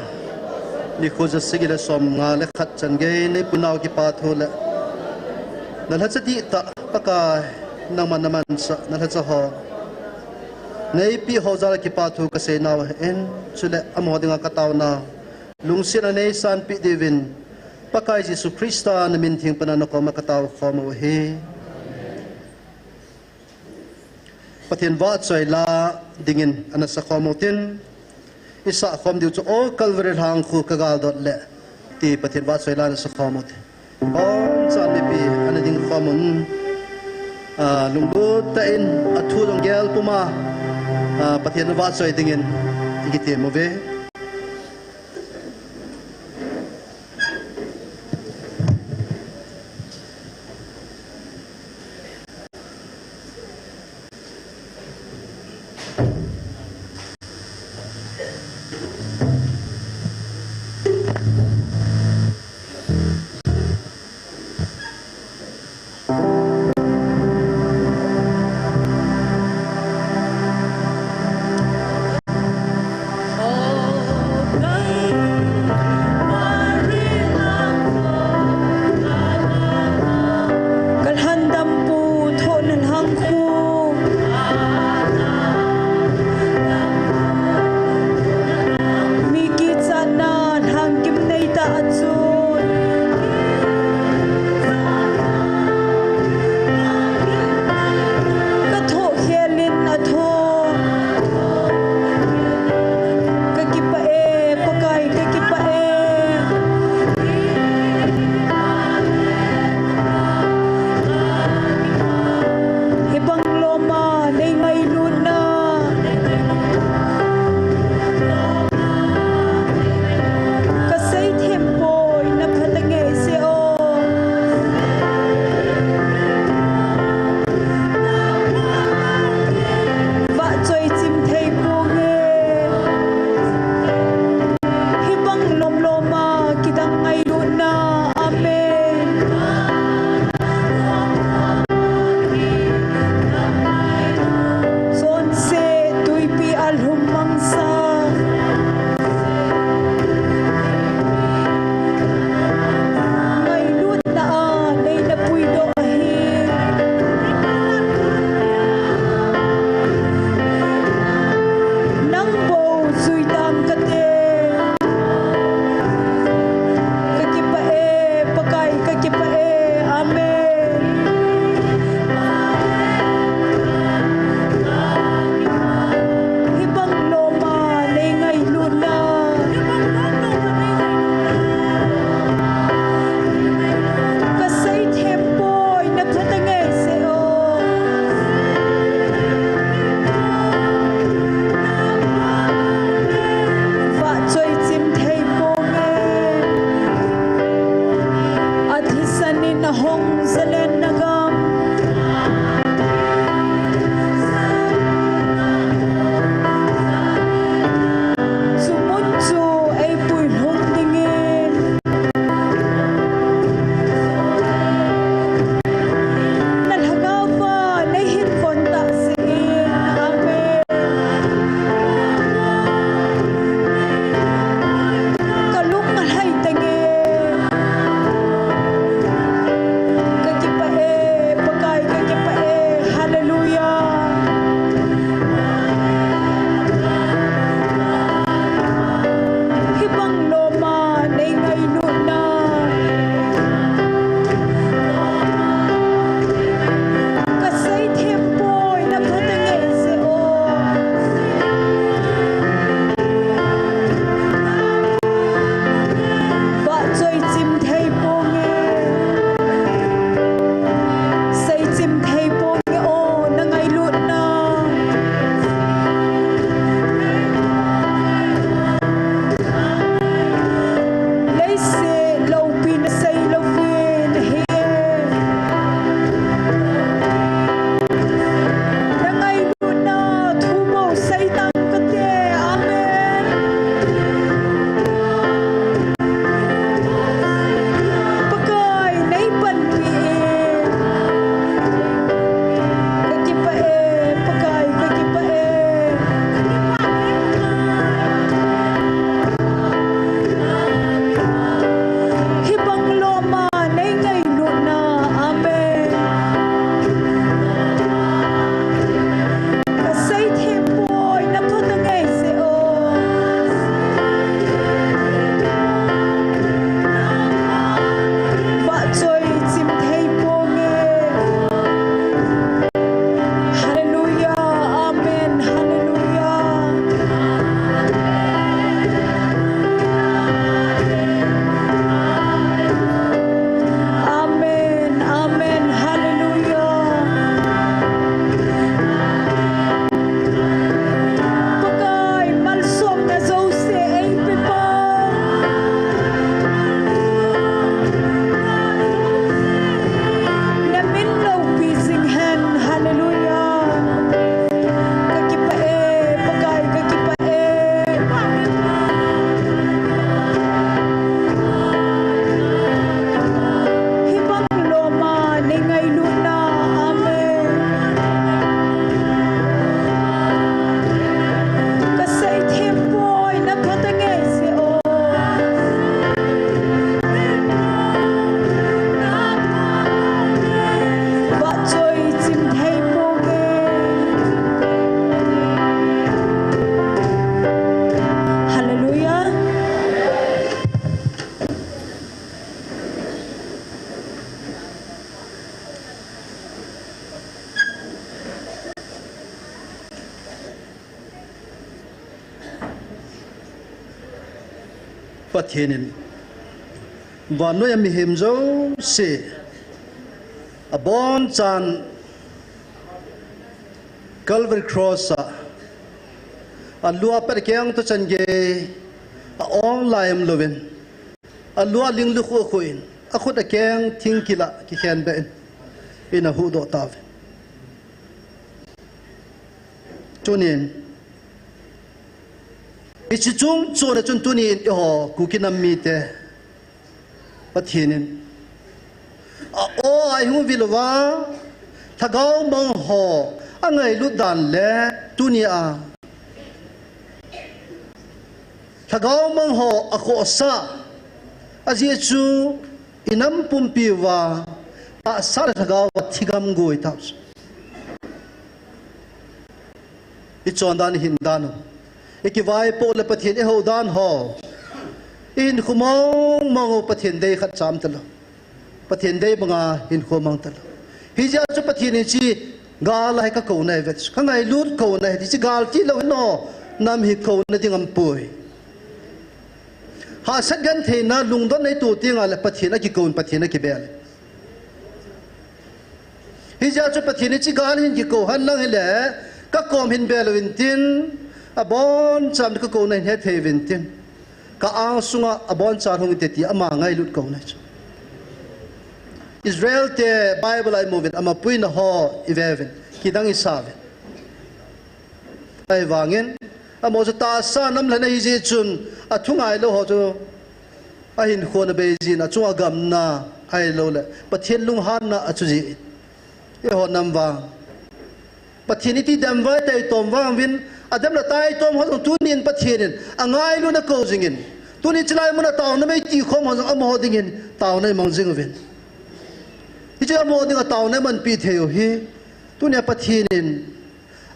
nikho ja sagi le som nga le khat chan gei, nei punau kipathu le na lhacha dihtah Pakai, nangman na mansah na lhacha ho nei peh ho jal a kipathu kasei nau ahin, chule amaho dinga katao nau lungsetna nei sanpeh diuvin Pakai Jesu Christa na min theng pana na koma katao khom u ahi. Pathen vahchoi la dingin ana sakhom utin, isah khom diu chu O Calvary lhangkhu ka galdot le, ti Pathen vahchoi la ana sakhom utin. Boncha mipi ana ding khom un, a, lunglut tah in athu jong gel puma, a, Pathen vahchoi dingin ikitem uve. Kalhandam pu thoh na lhangkhu. Pathen in vannoi a mihem jouse abonchan Calvary Cross a alua pet keng to chan gei a ong lai umlouvin, alua ling lukhu khu in, akhut akeng thingkila kikhen be in, ina huhdoh tauve. Tunin, hiche chungchon a chun tunin eiho Kuki nam mite Pathen in a-o a ihung vil uva, lhagao mang ho angailut dan le tunia lhagao mang ho akhohsah, ajeh chu inam pumpi uva tahsa le lhagao a thigam goi tauve. Ichon dan, ihin dan u, ikivaipoh le Pathen ihou dan ho, ihinkho mong mong u Pathen dei khat cham talou, Pathen dei banga hinkho mang talou. Hijeh a chu Pathen in hiche gal a hi kakouna ahi ve, kangailut kouna ahi, hiche gal tilou hin o nam hi kouna ding aumpoi. Hahsat gentheina lungdon neito tengle Pathen akikou in Pathen akibel. Hijeh a chu Pathen in hiche gal hin kikou henlang hile, kakom hin bel uvin tin, abonchan kakouna hin hethei uvin tin, ka angsunga abonchan hung inte ti ama ngailut kouna chu. Israel te Bible a imuvin, amapuina ho iveuvin, kidang isauvin. Ahivangin, amaho chu tahsa nam lhen ahijeh chun, athungailou ho chu ahinkho ana beijin, achunga gamna ahiloule Pathen lunghanna achu jeh in, eiho nam vang Pathen iti dem uva itaitom vang uvin, adem le taitom ho jong tunin Pathen in angailun akou jingin, tuni chelai mun a taona mei tikhom ho jong amaho dingin taona imang jing uvin. Hiche amaho dinga taona imanpi thei u hi, tunia Pathen in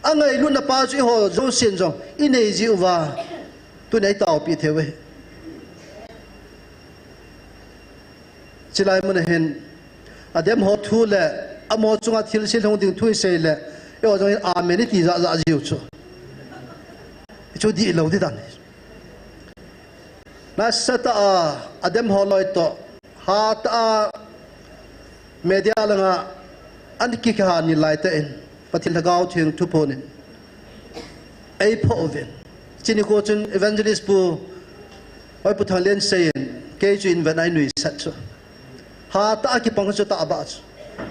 angailutna pa chu eiho jousen jong inei jeh uva, tunia itaopi thei u ahi. Chelai mun a hin adem ho thu le amaho chunga thilse lhung ding thu isei le, eiho jong in amen iti jahjah jiu chu, chu dihlou di dan. Nasatah a adem ho loi toh hatah a media langa ana kikihal ni laitah in, Pathen Lhagao Theng thuphon in eiphoh uvin. Hiche nikho chun Evangelist pu, Oi Pu Thanglian seiyin, kei chu inven a einuisat chu, hatah a kipang chu tahbeh chu,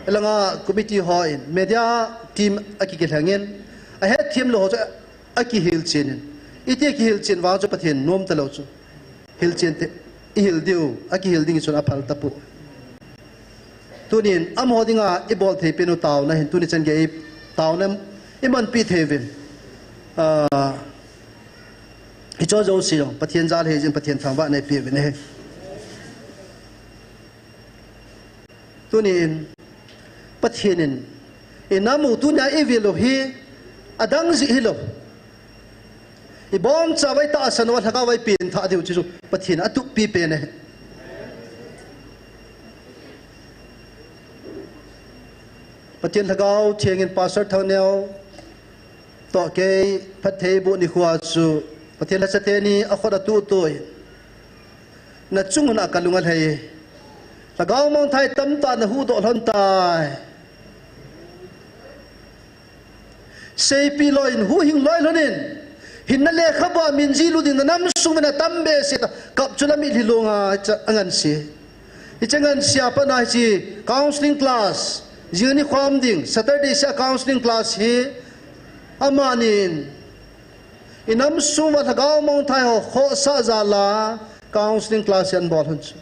hilanga committee hon media team akikilhengin, ahetthem lou ho chu akihilchen in, iti akihilchen vang chu Pathen nom talou chu, hilchen te, ihil diu, akihil ding chun aphal tapoi. Tunin amaho dinga ibol thei pen u taona hin tuni chan gei taona imanpi thei uvin, ah, hicheho jouse jong Pathen jal hijin Pathen thangvahna ipeh uvin ahi. Tunin Pathen in inam u tunia ivil u hi adang jeh hilou, ibonchauva itahsan uva lhagao uva ipenthah diu chu Pathen in atup pi pen ahi. Pathen Lhagao Theng in Pastor Thangneo toh kei phattheiboh nikhoa chu Pathen lhacha teni akhut atuh tuh in, nachung uva kalung alhai. Lhagao mangthah tamtah nahuhdoh lhon tai. Seipeh lou in, huhhing lou lhon in, hinna lekhabua min jihlut ding nanam sung uva atam behseh tah, kap chu la mitlhi longa angansei. Hiche ngansei a pat a hiche counseling class, jing nikho um ding Saturday sea counseling class hi amanin inam sung uva lhagao mangthah ho khohsah jal a counseling class hi anabol lhon chu.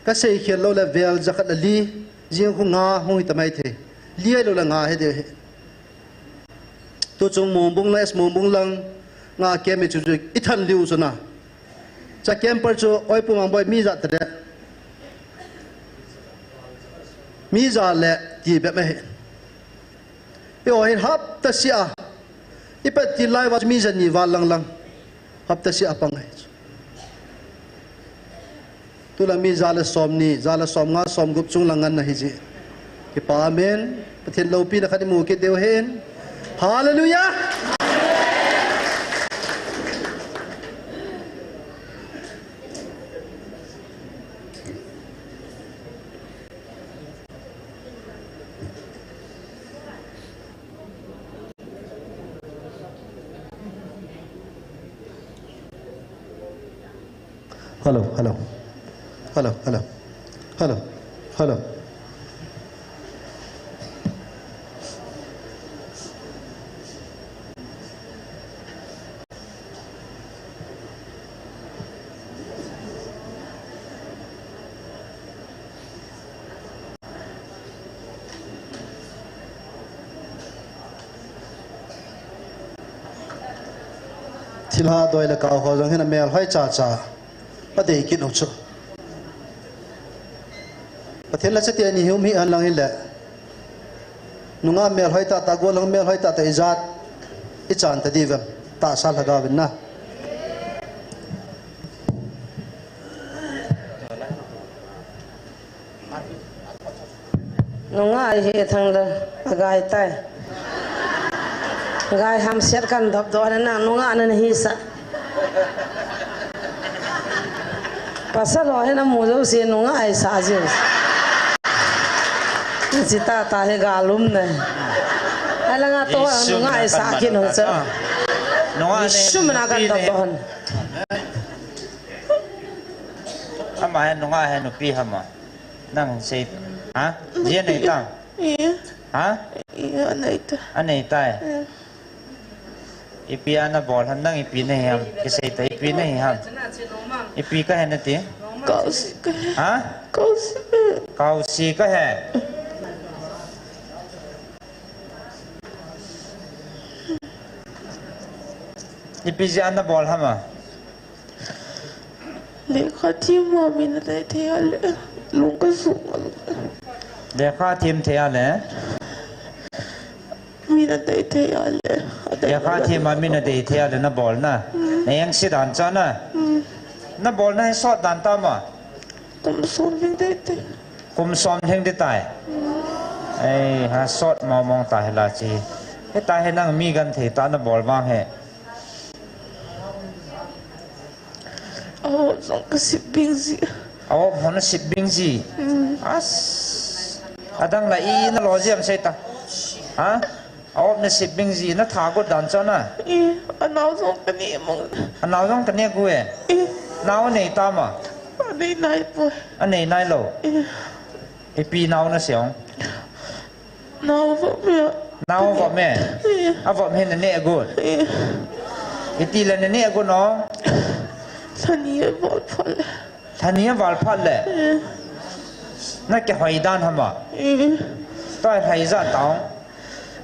Kasei khel loule vel jakhat le li, jing khu nga hung hita maithei. Li ahilou le nga hiding ahi. Tuchung Mongbung lang, S Mongbung lang nga camp hi chu chu ithan liu chu na. Cha camper chu Oi Pu Mangboi mi ja tare, mi ja le ti bep ahi. Eiho hin hapta sea ipat til lai uva chu mi ja ni val lang lang, hapta sea apang ahi. Tulang mi ja le somni, ja le somnga, somgup chung lang ngan na hijeh. Kipa amen. Pathen loupina khat imu kit diu ahin. Hallelujah. Hello, hello. Hello, hello. Hello, hello. Thilha doi le kau ho jong hin amel hoi cha cha. Adei kit u chu. Pathen la chate ni hiu mi an lang hin le. Nungah mel hoi tah tah, gollhang mel hoi tah tah ijat, ichan ta diu vem, tahsa lhagao vin na. Nungah ahi thang le, agai tai. Gai hamset kan dop doh na nungah na nahi sa. Pasal ho hin amu jouse nungah ahi sa jiu. Ji tah tah hi galum ne. Alang a to nungah ahi sa kit u chu. Nungah ne. Sum na kan dop doh. Ama hi nungah hi nupi hama. Nang sei. Ha? Ji nei ta. Iya. Ha? Iya, anei ta. Anei tai. Iya. Ipi ana bol ham, nang ipi nahi ham? Kisei ta, ipi nahi ham? Ipi kahi nati? Kausi kahi. Ha? Kausi kahi. Kausi kahi. Ipi jeh a nabol ham a? Lekha them a mi nadei thei a le, lung kasuh a le. Lekha them thei a le? Mi nadei thei a le. Lekha them a mi nadei thei a le nabol na. Mm. Na engse dan cha na. Mm. Nabol na hi sot dan tam a? Kum som lhing ding tai. Kum som lhing ding tai. Ei, ha sot mong mong ta hi la chi. Hita hi nang mi genthei tah nabol vang hi. A-op jong kasip bing ji. A-op ho nasip bing ji. Mm. As. Adang la i nalo ji am sei ta. Ha? A-op nasip bing ji, natha got dan cha na. I, anao jong kaneh mang. Anao jong kaneh got e. I. Nao anei tam a? Anei nai poi. Anei nailou. I. Ipi nao nasei ong? Nao vop me. Nao vop me. I. Avop hi naneh got. I. Itile naneh got no? Lhani aval phat le. Lhani aval phat le. I. Nakihoi dan ham a? I. Tua hi lha ijat tah ong?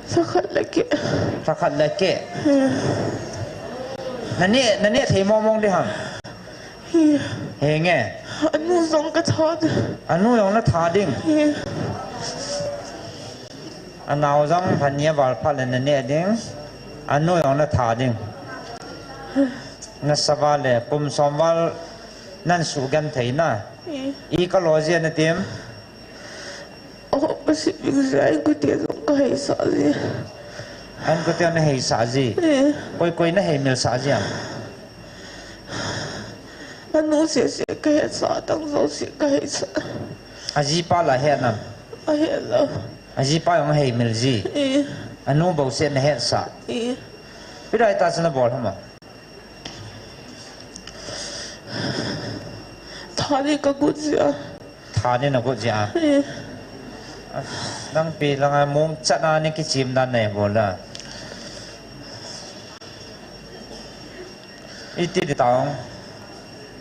Lhakhat le keh. Lhakhat le keh. Naneh, naneh thei mong mong ding ham? Henge. Anu jong katha ding. Anu jong natha ding. Anao jong lhani aval phat le naneh ding. Anu jong natha ding. Nasa val le kum som val nan sugenthei na. I kalo ji natim? Oh, kasip bing ji, a-inkote jong kaheisah ji. A-inkote naheisah ji? Eh. Koi koi naheimilsah ji am? Anu seh seh kahetsah, adang jouse kaheisah. Ajipa la het nam? Ahet lou. Ajipa jong aheimil ji? Eh. Anu bou seh nahetsah? Eh. Ipi dia tah chu nabol ham a? Tha ding kagot jeh a. Tha ding nagot jeh a. Eh. Nang pi langa mong chat a nakichim dan nei bol a. Iti ding tah ong.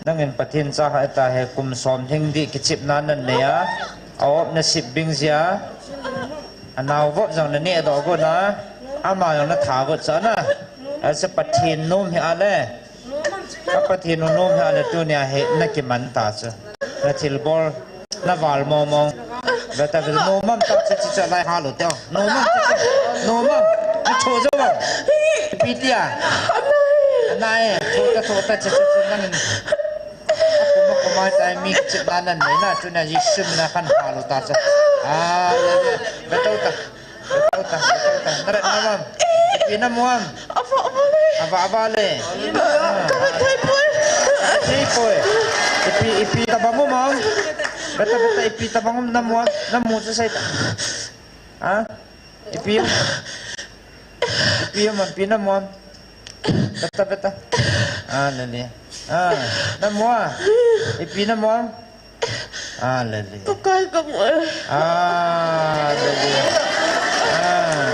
Nangin Pathen cha ahi tah hi kum som lhing ding kichepna nanei a. A-op nasip bing ji a. Anao vop jong naneh doh got na. Ama jong natha got cha na. Asa Pathen nom hi a le. Ka Pathen u nom hi a le tunia hi nakiman ta chu. Nathilbol, naval mong mong. Beta beta nomam ta chu chu chu lai ha lou teo. Nomam chu chu. Nomam. Chu chu jo ba. Ipi tia? Anai, tho ta tho ta chu chu chu nang. Akuma kuma tai mi chu ba nan nei na tunia Jesu mina khan ha lou ta chu. Ah, ya ya. Beta ta. Beta ta, beta ta. Narat namam. Ipi namuam? Ava ava le. Ava ava le. Kavet thei poi. Thei poi. Ipi, ipi tabang um am? Beta, beta, ipi tabang um namuam? Namu chu sei ta. Ha? Ipi um? Ipi um, ipi namuam? Beta, beta. Ah, le le. Ah, namu a? Ipi namu a? Ah, lele. Pakai kamu. Ah, lele. Ah.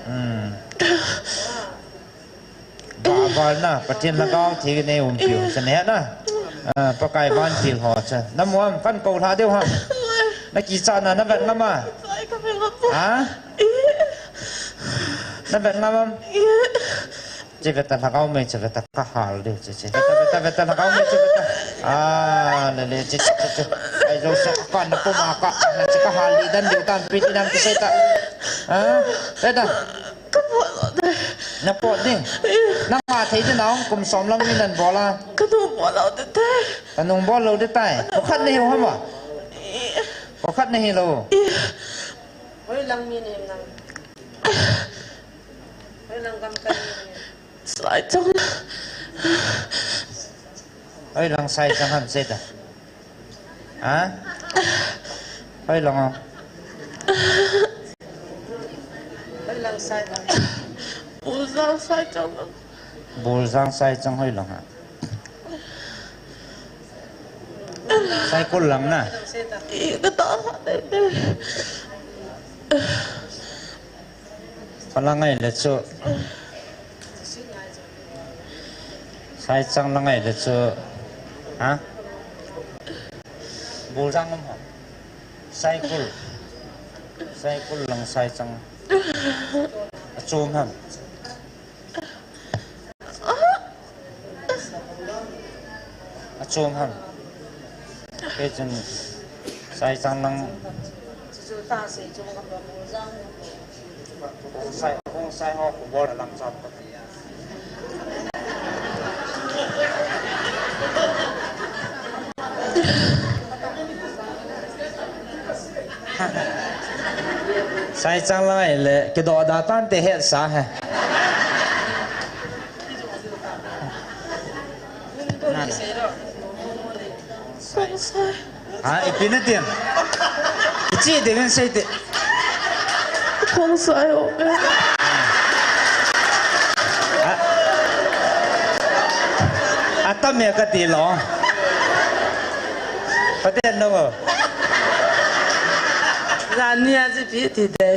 Hmm. Ba, ba na, Pathen lhagao thei nei umpiu. Sa ne na. Ah, Pakai vantil ho cha. Namu am, kan kou lha diu ham. Nakicha na, navet ngam a? Ha? Navet ngam am? Che veta lhagao mei, che veta kahal diu, che, che. Veta, veta, veta lhagao mei, che veta. Ah, lele, che, che, che, che. Ai, jo sa ka na puma ka, na che kahal di dan diu tan pi di nam kisei ta. Ha? Veta. Ka bol lou de. Na pot ding. Nang a thei di nang kum som lang ni nan bol a. Ka nung bol lou de tai. Ka nung bol lou de tai. Ko khat nei ho hama. Ko khat nei lou. Hoi lang mi nei lang. Hoi lang gam kai mi nei. Sai chang. Hoi lang sai chang ham sei ta. Ha? Hoi lang o. Hoi lang sai chang. Buljang sai chang. Buljang sai chang hoi lang ha. Sai kul lang na. I ka ta ha de de. Pala ngai le chu. Sai chang la ngai le chu. Ha? Buljang um ha. Sai kul. Sai kul lang sai chang. A chom ham. A chom ham. Kei chun sai chang lang. Kong sai, kong sai ho ko bol lang chap ko ti a. Sai chang lang ai le, kidoh da tan te het sa he. Na, na. Ha, ipi na tin. Ichi de ven sei te. Kong sai o. A, atam e ka ti lo. Paten no. Jan ni a ji pi ti de.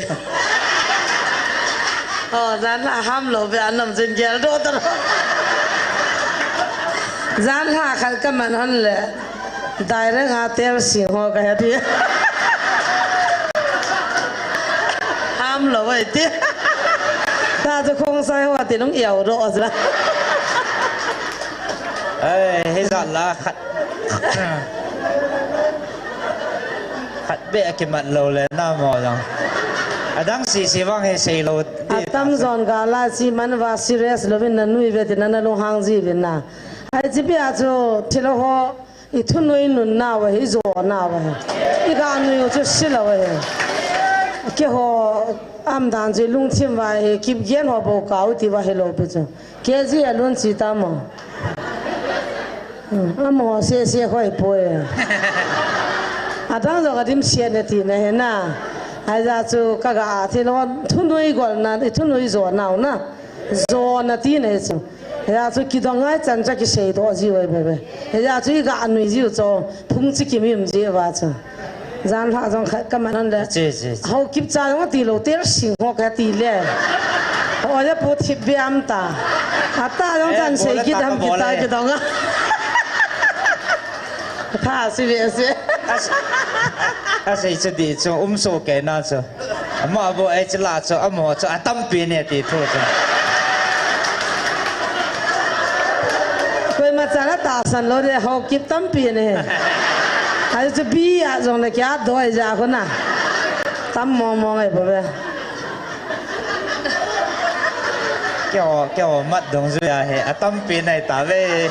O, jan la ham lo be anam jin gel do ta lo. Jan la khal ka man han le. Direct a tel sing ho ka he ti. Ham lo ai ti. Ta chu kong sai ho ti nung iau ro a chu la. Ai, he za la khat. Khat be a kimat lo le na mo jong. Adang si si vang he sei lo ti. Atam jon ka la si man va serious lo vin na nui ve ti na na lunghang ji vin na. Ai ji be a chu thilo ho. I thunoi nun nau ahi, i jo nau ahi. I ga nui u chu si lou ahi. Keiho amdan chu lungthim va hi, kipgen ho bou kau ti va hilou pi chu. Kei ji a lun chi ta mo. Hmm, amaho sese hoi poi. Adang jong adim sia na ti na hi na. Ahi ja chu ka ga thilo thunoi gol na, i thunoi jo nau na. Jo na ti na hi chu. Hia chu kidong ngai chan cha kisei doh jiu ahi bebe. Hia chu i ga nui jiu chu phung chi kimim jiu va chu. Jan lha jong khat ka man le. Che, che, che. Haokip cha jong ti lo tel sing ho ka ti le. Ho le pu thip be am ta. Ata jong chan sei kit ham kita kidong a. Tha si ve se. Asei chu di chu um so ke na chu. Ama bo ai chu la chu amo chu atampi ne ti thu chu. Koima cha la tahsan lou de haokip tampi ne. Ai chu bi a jong le kya doi ja ko na. Tam mo mo ngai bo be. Keo, keo mat dong ju ya he, atampi nai ta ve.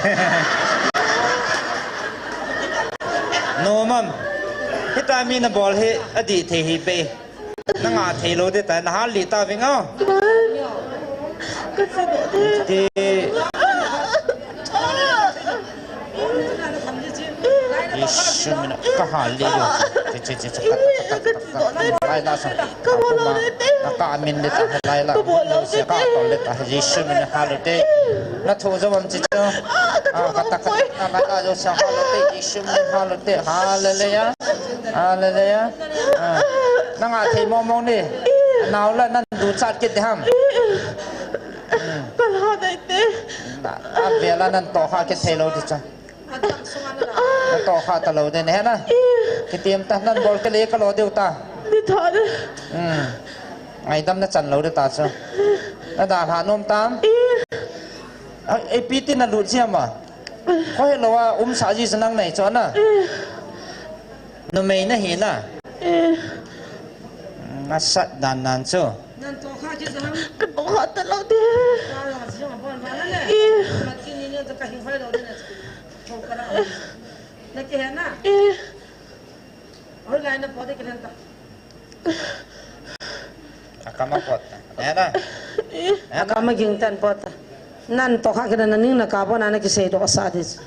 No mam, hita mi na bol hi, adih thei hi be. Na nga thei lou de ta, na hal li ta ving o. Ka chi de. Ti. Jisu mina ka hal le yo. Che, che, che, che, ka, ka, ka, ka, ka, ka, lai la sa. Ka bol lo de te. Na ka min le ta, lai la. Ka bol lo de te. Ka tol le ta, Jisu mina hal le te. Na thu jo am chi chu. Ah, ka ta ka ta ka ta jo sa ha lo te, Jesu min ha lo te. Hallelujah. Hallelujah. Ah. Nang a thei mong mong ni. Nau la nan du chat kit ham. Ka la dai te. Na, a vela nan to ha kit thei lo ti chu. Na to ha ta lo de ne na. Kitim ta nan bol ke le ka lo deu ta. Ni tha de. Hmm. Ngaidam na chan lo de ta chu. Na da ha nom tam. Ai, ei pi tin na lut siam a. Khoi lo a um sa ji sa nang nei chu na. Numei na hi na. Nasat dan nan chu. Nan to kha ji sa ham. Ka to kha ta lo de. Ka lo ji ma bon ma na le. Ma ki ni ni to ka hi hoi lo de na. Ko ka ra. Na ke he na. Hoi lai na po de ke ta. Akam a pot ta. Nena. Akam a ging tan pot ta. Nan to kha kina na ning na ka bo na na kisei do sa dis.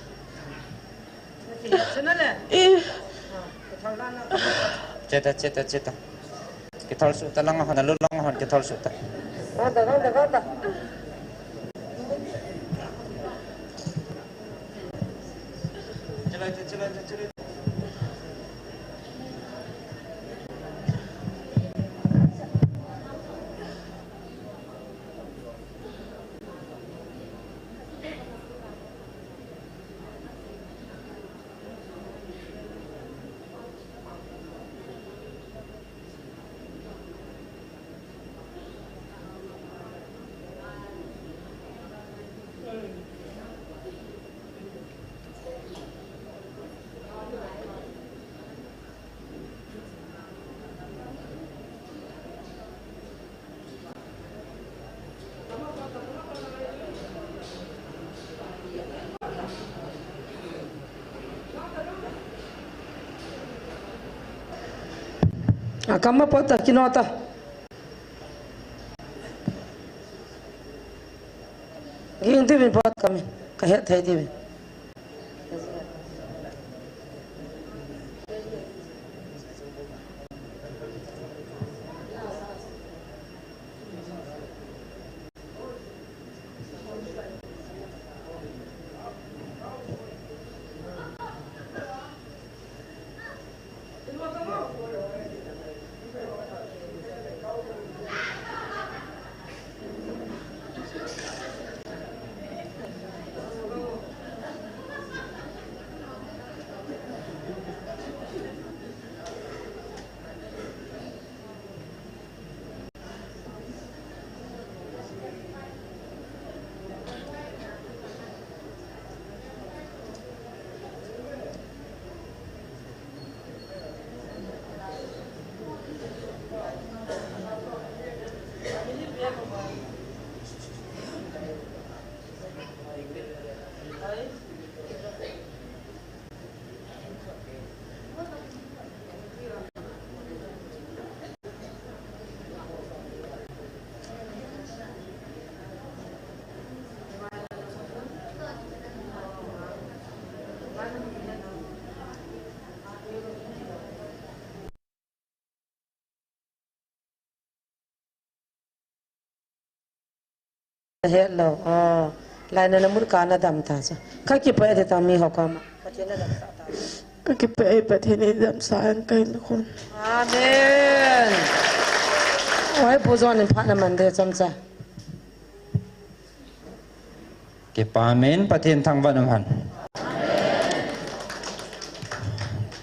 Cheta, cheta, cheta. Kithol su ta lang hon, lu lang hon, kithol su ta. Chela, chela, chela. Akam a pot ta, kino ta. Ging ti vin pot kami, ka het thei ti vin. Hello. Oh. Lai na na mun ka na dam ta sa. Ka kipah e ti tang mi ho koma. Ka kipah e, Pathen in damsah in ka in khun. Amen. Oi, Pu John in phat na man de chomcha. Kipa min Pathen thangvah um hen.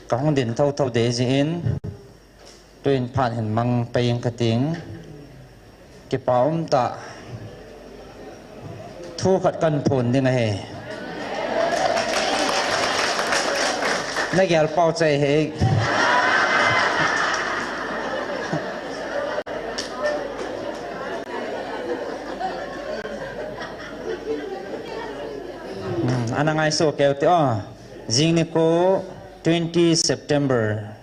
Ka hung din thotho deh jeh in, tuin phat hin mang pei ing kati. Kipa um tah. Thu khat kan phon ding ahi. Na gel pau chai hi. Hmm, ana ngai so keu te o. Jing nikho twenty September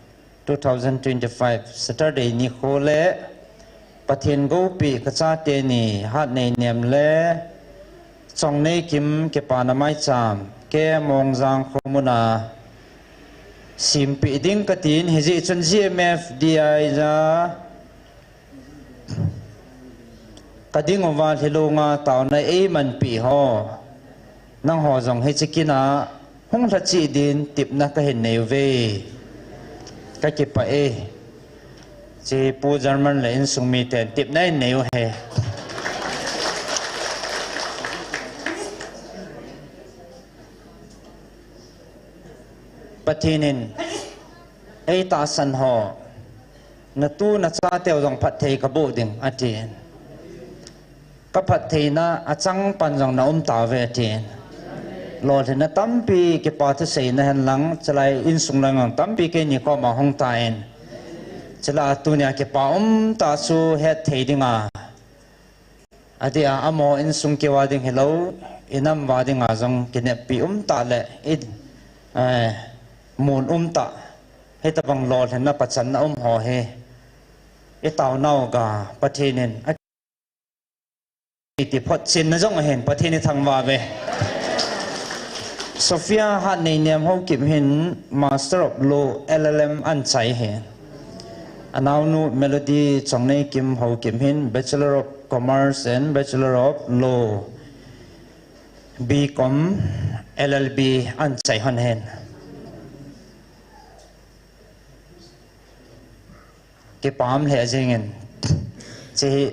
two thousand twenty-five, Saturday nikho le Pathen goupi ka chate ni Hatneinem le Chongneikim kipana maicham K Mongjang kho muna simpeh ding katin, hijeh chun G M F D I ja Ka ding uva lhilunga taona eimanpi ho, nangho jong hiche kin a hung lhachi din tepna kahin nei uve. Kakipah e. Hiche Pu German le insung miten tepna in nei u hen. Pathen in, "Eitahsan ho, natu nachateu jong phatthei kaboh ding," atin. "Kaphattheina achangpan jong naum tauve," atin. Lolhinna tampi, kipa thuseina henlang, chulai insung lang jong tampi keini koma hung tan. Chule tunia kipa umtah chu hetthei dinga, adeh a amaho insung keu a ding hilou, inam uva dinga jong kineppi umtah le i, eh, mun umtah, hitobang lolhinna pachanna um ho hi itaonau ga Pathen in akiti photchenna jong ahin, Pathen ithangvah uve. Sophia Hatneinem Haokip hin Master of Law, L L M anchai ahin. Anaonu Melody Chongneikim Haokip hin Bachelor of Commerce and Bachelor of Law, B Com, L L B anchai hon ahin. Kipah lheh jengin. Hiche hi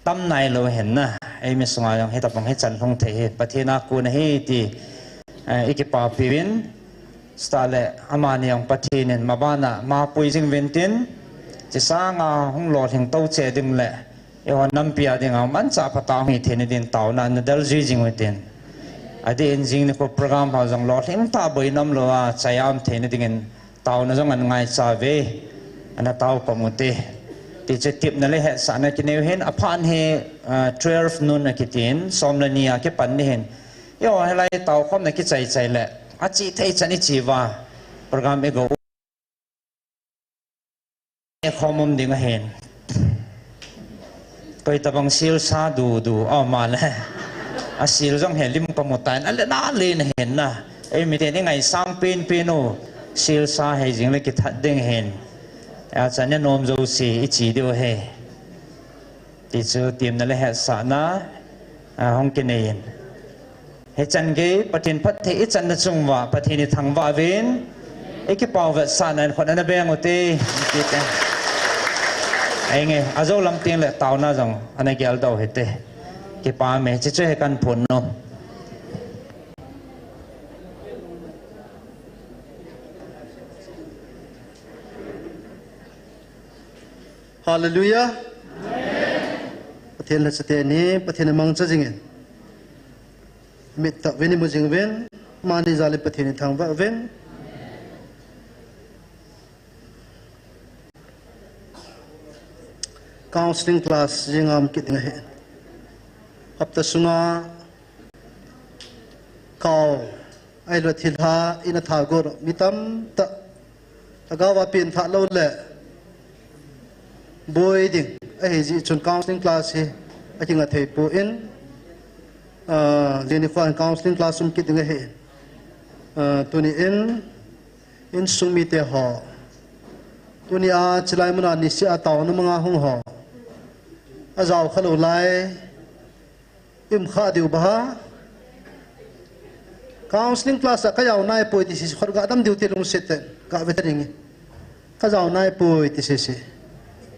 tam nailou ahin na. Eimi sunga jong hitobang hichan lhung thei hi Pathen a kon ahi ti, eh, ikipapi uvin. Chutah le amani jong Pathen in mabana mapui jing uvin tin, hiche sanga hung lolhing tou cheh ding le eiho nampi a dinga manchah phatah hung hi theina din taona nadel jui jing utin. Adeh in jing nikho program ho jong lolhing tah boina umlou a chai a um theina dingin taona jong ana ngaicha uve, ana tao pum ute. Tichu tepna le hetsahna kinei u hin, aphat hi, ah, twelve noon akitin, som le ni a kipan ding ahin. Eiho hilai taokhomna kichai chai le, achi thei chan ichi uva, program igou khom um ding ahin. Koi tabang silsa du du, aum a le. Asil jong hi lim kamu tan, ale na le na ahin na. Eimi ten ingaisang penpen u, silsa hei jing le kithat ding ahin. Achan nom jouse ichi diu ahi. Tichu tepna le hetsahna, ah, hung kinei in. Hichan gei Pathen phatthei ichanna chung uva Pathen ithangvah uvin, ikipah u vetsahna in khut ana beng ute, iti te. Ahinge, ajou lam teng le taona jong ana geldoh hite. Kipah e, hiche chu hi kahin phon nom. Hallelujah. Pathen lhacha teni, Pathen amangcha jingin. Mit tah uvin imu jing uvin, amani jal in Pathen ithangvah uvin. Counseling class jing a um kit ding ahi. Hapta sunga kau, ahilou thilha, ina tha got mi tamtah. Lhagao a pengthah lou le boi ding ahi jeh chun counseling class hi akinga thei poi. Ah, jing nikho hin counseling class um kit ding ahi. Ah, tuni in, insung mite ho. Tunia chilai muna niseh a taona manga hung ho. Ajao kha lou lai. Im kha diu ba ha. Counseling class a kajao nai poi ti sese, khut ga dam diu ti lungset ten. Ga ve ta ding. Kajao nai poi ti sese.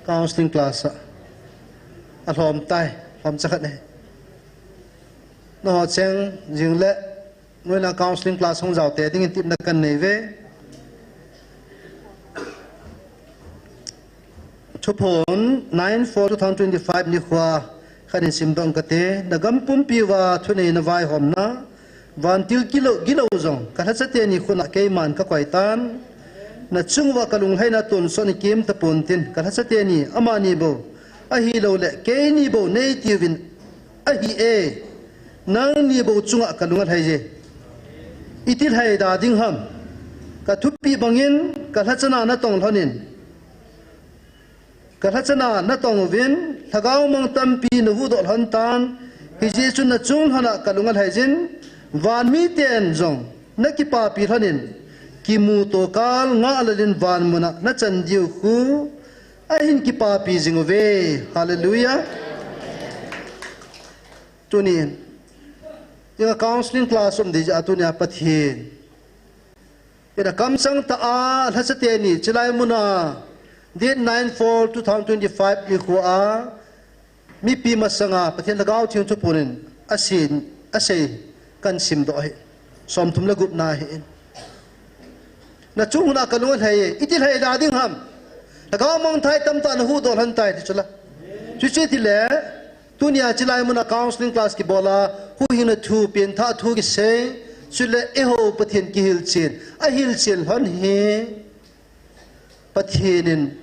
Counseling class a. Alhom tai, lhomcha khat ne. Nangho cheng jing le, noina counseling class hung jao te dingin tepna kahin nei uve. Thuphon nine four two thousand twenty-five nikhoa kahin simdoh kate, na gam pumpi uva thuneina vaihomna, vantil gilou, gilou jong, ka lhacha teni khut a keiman kakoi tan, na chung uva kalunglhaina tonsot in kem tapon tin, ka lhacha teni, amani bou, ahilou le, keini bou nei tiuvin, ahi e, nangni bou chunga kalung alhai je. Iti lhai da ding ham, ka thupeh bangin, ka lhachana natong lhonin, ka lhachana natong uvin, lhagao mang tampi nahuhdoh lhon tan, hijeh chun na chung lhona kalung alhai jin, van miten jong nakipapi lhonin, kimuto kal ngah lalin van muna nachan diu khu, ahin kipapi jing uve. Hallelujah. Tunin, inga counseling class um ding jeh a tunia Pathen in akamchang tah a lhacha teni chilai muna date nine four two thousand twenty-five nikho a mipi masanga Pathen Lhagao Theng thuphon in asei, asei kahin simdoh ahi. Somthum le gup na ahi. Nachung huna kalung alhai e, iti lhai da ding ham. Lhagao mangthai tamtah nahuhdoh lhon tai ti chula. Chuche tile, tunia chilai muna counseling class kibol a, huhhingna thu, pengthah thu kisei, chule eiho Pathen kihilchen, ahilchen lhon hi Pathen in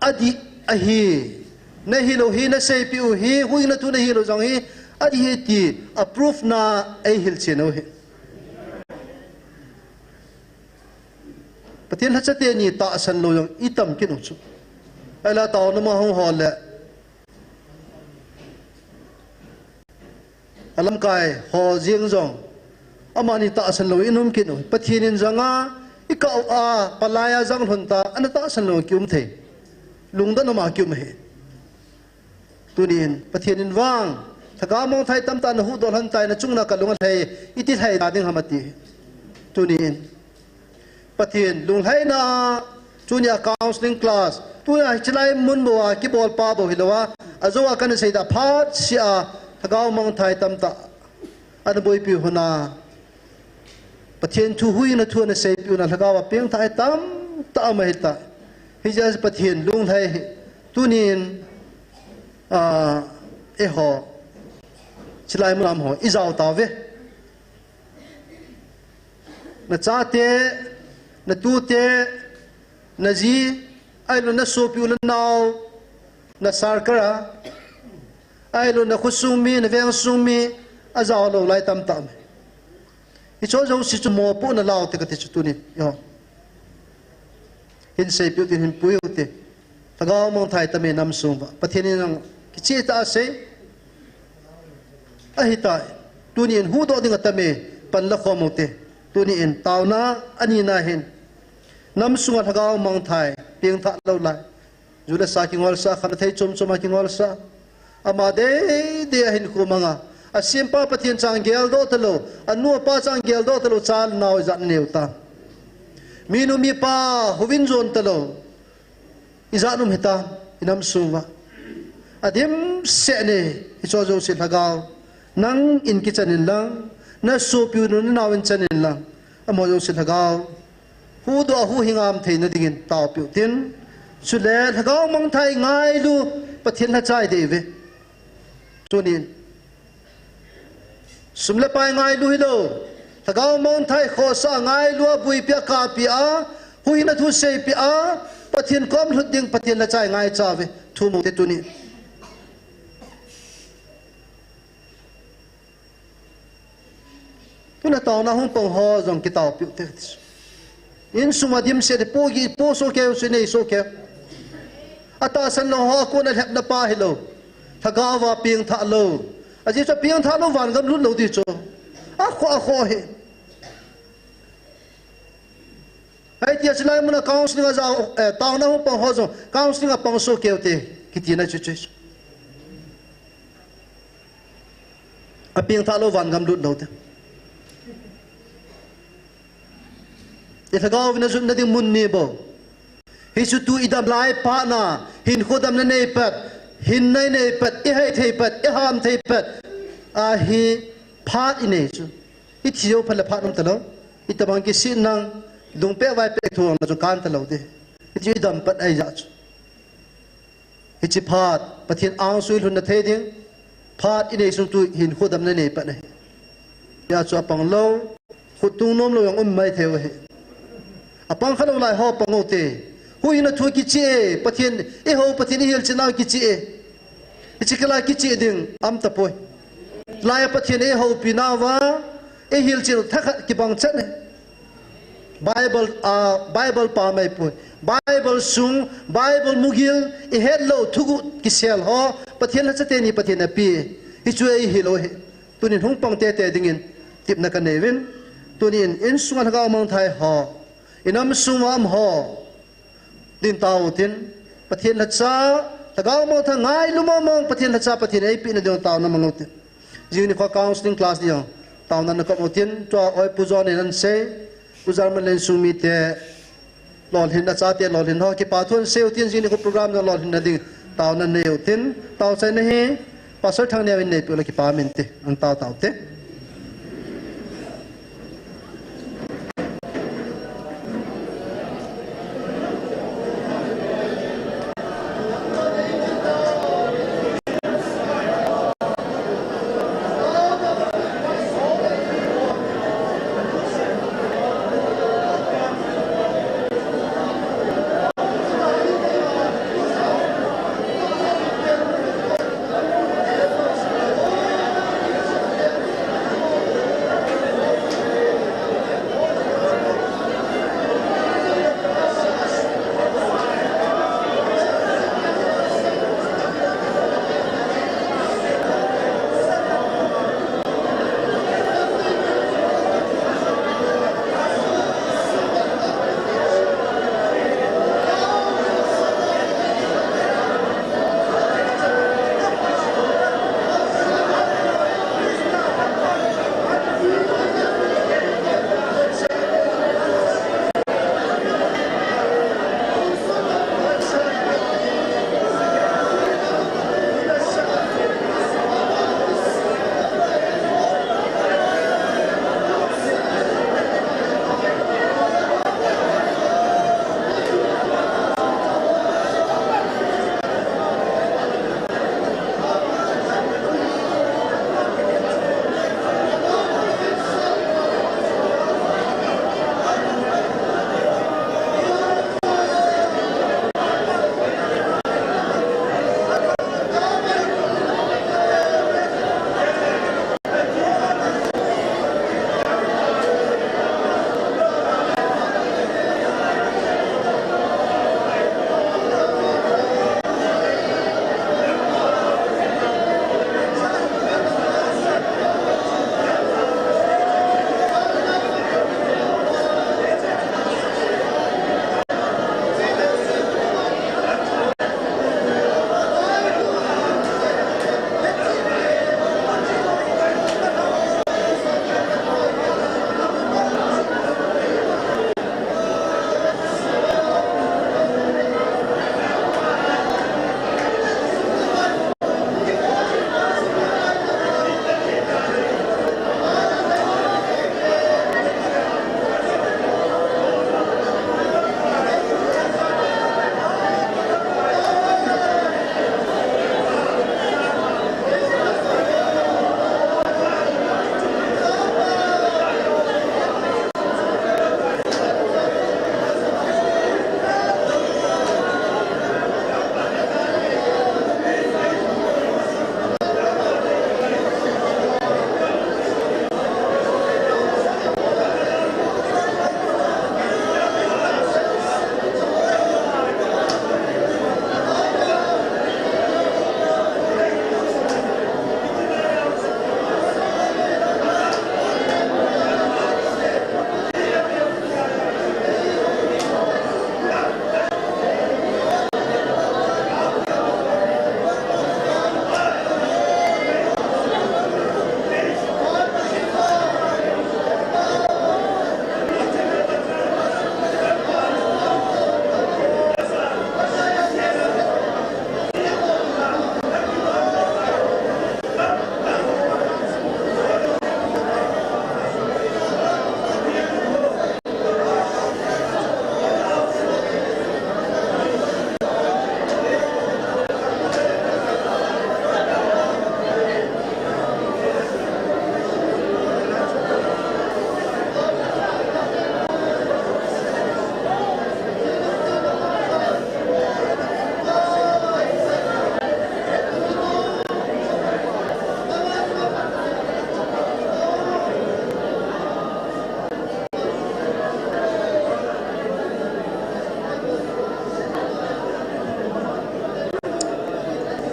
adih ahi, nahil u hi, naseipeh u hi, huhhingna thu nahil u jong hi, adih ahi ti, a proof na eihilchen u hi. Pathen lhacha teni tahsan lou jong itam kit u chu. Ahila taona ma hung hol le, alamkai ho jeng jong, amani tahsan lou in um kit u. Pathen in jong a, ikah u a, palai a jong lhon ta, ana tahsan lou kium thei. Lungdon um a kium ahi. Tunin, Pathen in vang, Lhagao mangthai tamtah nahuhdoh lhon tai, nachung na kalung alhai, iti lhai da ding ham ati. Tunin, Pathen lunglhaina, tunia counseling class, tunia hichelai mun bou a kibol pa bou hilou a, ajou a kana sei da phat seh a, Lhagao mangthai tamtah ana boipi hon a, Pathen thu, huhhingna thu ana seipeh u na, Lhagao a pengthah hi tamtah ama hita. Hijeh a Pathen lunglhai hi, tunin, ah, eiho, chilai mun a um ho, ijao tauve. Nachate, natute, naji, ahilou nasopi u nanao, na circle a, ahilou nakhosung mi, naveng sung mi, ajao lou lai tamtah um e. Hicho jouse chu mopohna lau te kati chu tunin, eiho. Hin seipeh u tin, hin pui u te. Lhagao mangthai tame nam sung uva. Pathen in jong kicheh tah a asei. Ahitai. Tunin huhdoh ding atame, pan la khom u te. Tunin taona anina hin, nam sunga Lhagao mangthai pengthah lou lai. Ju le sa kingolsah, khamna thei chom chom a kingolsah. Ama deidei a hinkho mang a, asempa Pathen chang geldoh talou, anu apa chang geldoh talou, cha le nao ijat nanei u tam. Minu mipa houvin jon talou, ijat um hitam, inam sung uva. Adimset in, hicho jouse Lhagao, nangin kichan in lang, nasopi u nanao in chan in lang, amaho jouse Lhagao huhdoh a huhhing a um theina dingin taopeh u tin. Chule Lhagao mangthai ngailu, Pathen lhacha idei uve. Tunin, sum le pai ngailu hilou, Lhagao mangthai khohsah a ngailu a, buipi a, kapi a, huhhingna thu seipeh a, Pathen kom lhut ding, Pathen lhacha ingaicha uve. Thum u te tunin. Tuna taona hung pang ho jong kitaopeh u te. Insung a dimset, ipo gi, ipo soh keu, inei soh keu. Atahsan lou ho a kona lhepna pa hilou. Lhagao a pengthah lou. Ajeh chu apengthah lou vangam lut lou ding chu. Akhoh, akhoh hi. Hitia chilai muna counseling a jao, eh, taona hung pang ho jong, counseling a pang soh keu te, kitina chu chu. Apengthah lou vangam lut lou te. I lhagao vin ajotna ding mun ni bou. Hichu tu idam lai phat na, hinkho damna nei pet, hinna inei pet, ihai thei pet, iham thei pet. Ahi phat inei chu. Ithi jou phat le phat um talou. Itobang kisih nang, lungpeh vaipeh thu hung na chu kan talou ding. Hichu idam pet ahi jeh chu. Hiche phat, Pathen angsunga ilhun na thei ding. Phat inei sung tu hinkho damna inei pet ahi. Hijeh chun apang lou, khuttung nom lou jong um mai thei u ahi. Apang kha lou lai ho pang u te. Huhhingna thu kicheh e, Pathen, eiho Pathen ihilchen nau kicheh e. Hiche kila kicheh ding um tapoi. Lai a Pathen eihoupi nauva, eihilchen u thakhat kibang chan e. Bible, ah, Bible pa mai poi. Bible sung, Bible mugil, ihet lou, thuguh kisel ho, Pathen lhacha teni Pathen in ape. Hichu eihil u ahi. Tunin hung pang tete dingin, tepna kanei uvin. Tunin, insunga lhagao mangthai ho, inam sunga um ho, din tao u tin, Pathen lhacha, Lhagao mong tha ngailu mong mong Pathen lhacha Pathen eipeh na ding taona mang u tin. Jing nikho counseling class ding taona na kap u tin, tua oi Pu John in ahin sei, Pu Jarman Lensung mite lolhin, achate lolhin ho, kipa thu ahin sei u tin, jing nikho program jong lolhin na ding taona nei u tin, taochaina hi Pastor Thangneo in neipiu le kipa min te, ahin tao tao te.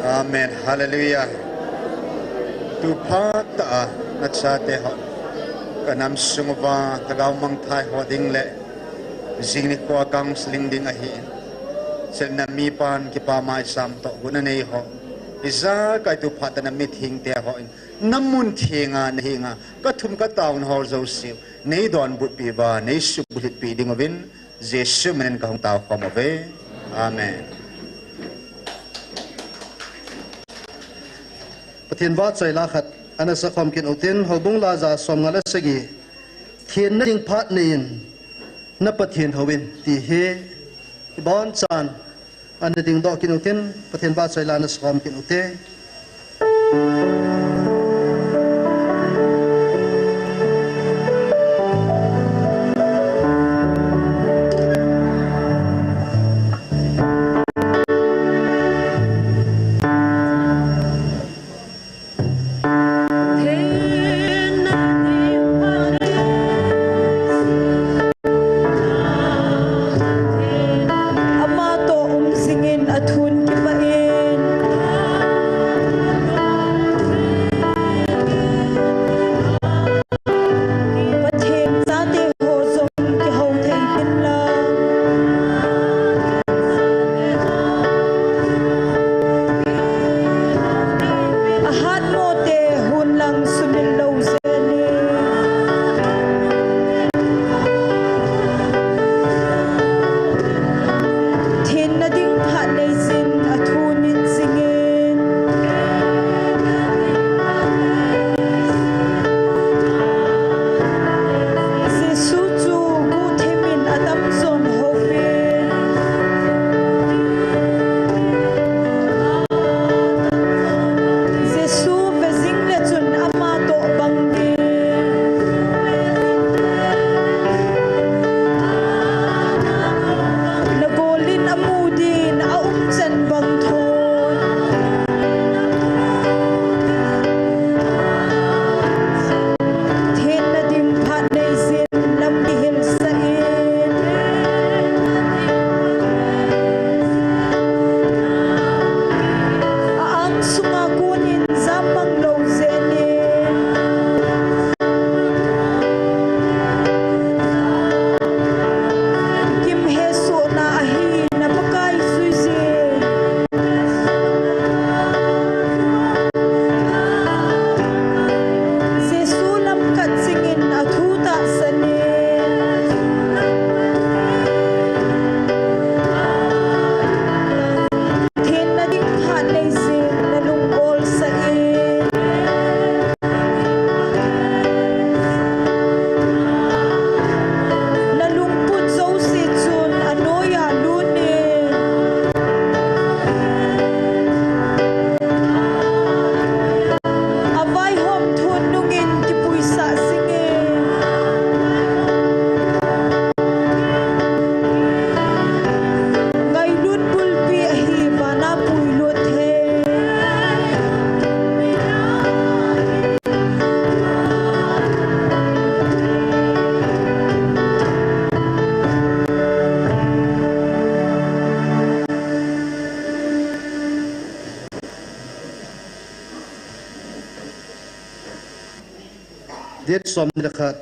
Amen. Hallelujah. Tu phat a nachate ho, kanam sung uva lhagao mangthai ho ding le jing nikho counseling ding ahi. Sel na mipan kipa mai sam to guna nei ho. Ijakai tu phat na mithing te ho in. Na mun thinga na hinga. Ka thum ka tau na ho jo siu. Nei don but pi va, nei su bulit pi ding ovin. Jesu minin ka hung tau khom ove. Amen. Pathen vahchoi la khat ana sa khom kit utin, Houbung la ja som nga le sagi. Thenna ding phat nei in, na Pathen hou in, ti hi, i bonchan, ana ding doh kit utin, Pathen vahchoi la ana sa khom kit utin. Ama toh um jingin athun kipah in. Pathen chate ho jong kihou thei in lang. Ahat mo te hun lang sumil lou jeh in. Thenna ding phat nei jin athun in jingin. Jesu chu guhthim in atam jon hou in. Jesu ve jing le chun ama toh bang ding. Na gol in amu din a um chan bang thon. Thenna ding phat nei jin lam kihil sah in. A ang sunga kun in jam mang lou jeh in. Kim hesohna ahi na Pakai jui jin. Jesu lam kat jingin athu tahsan in. Thenna ding phat nei jin na lung ol sah in. Na lungput jouse chun anoiya lut in. Avaihom thun nungin kipuisah jing in. Ngailut bulpi ahi, vana puilut thei. Date som le khat,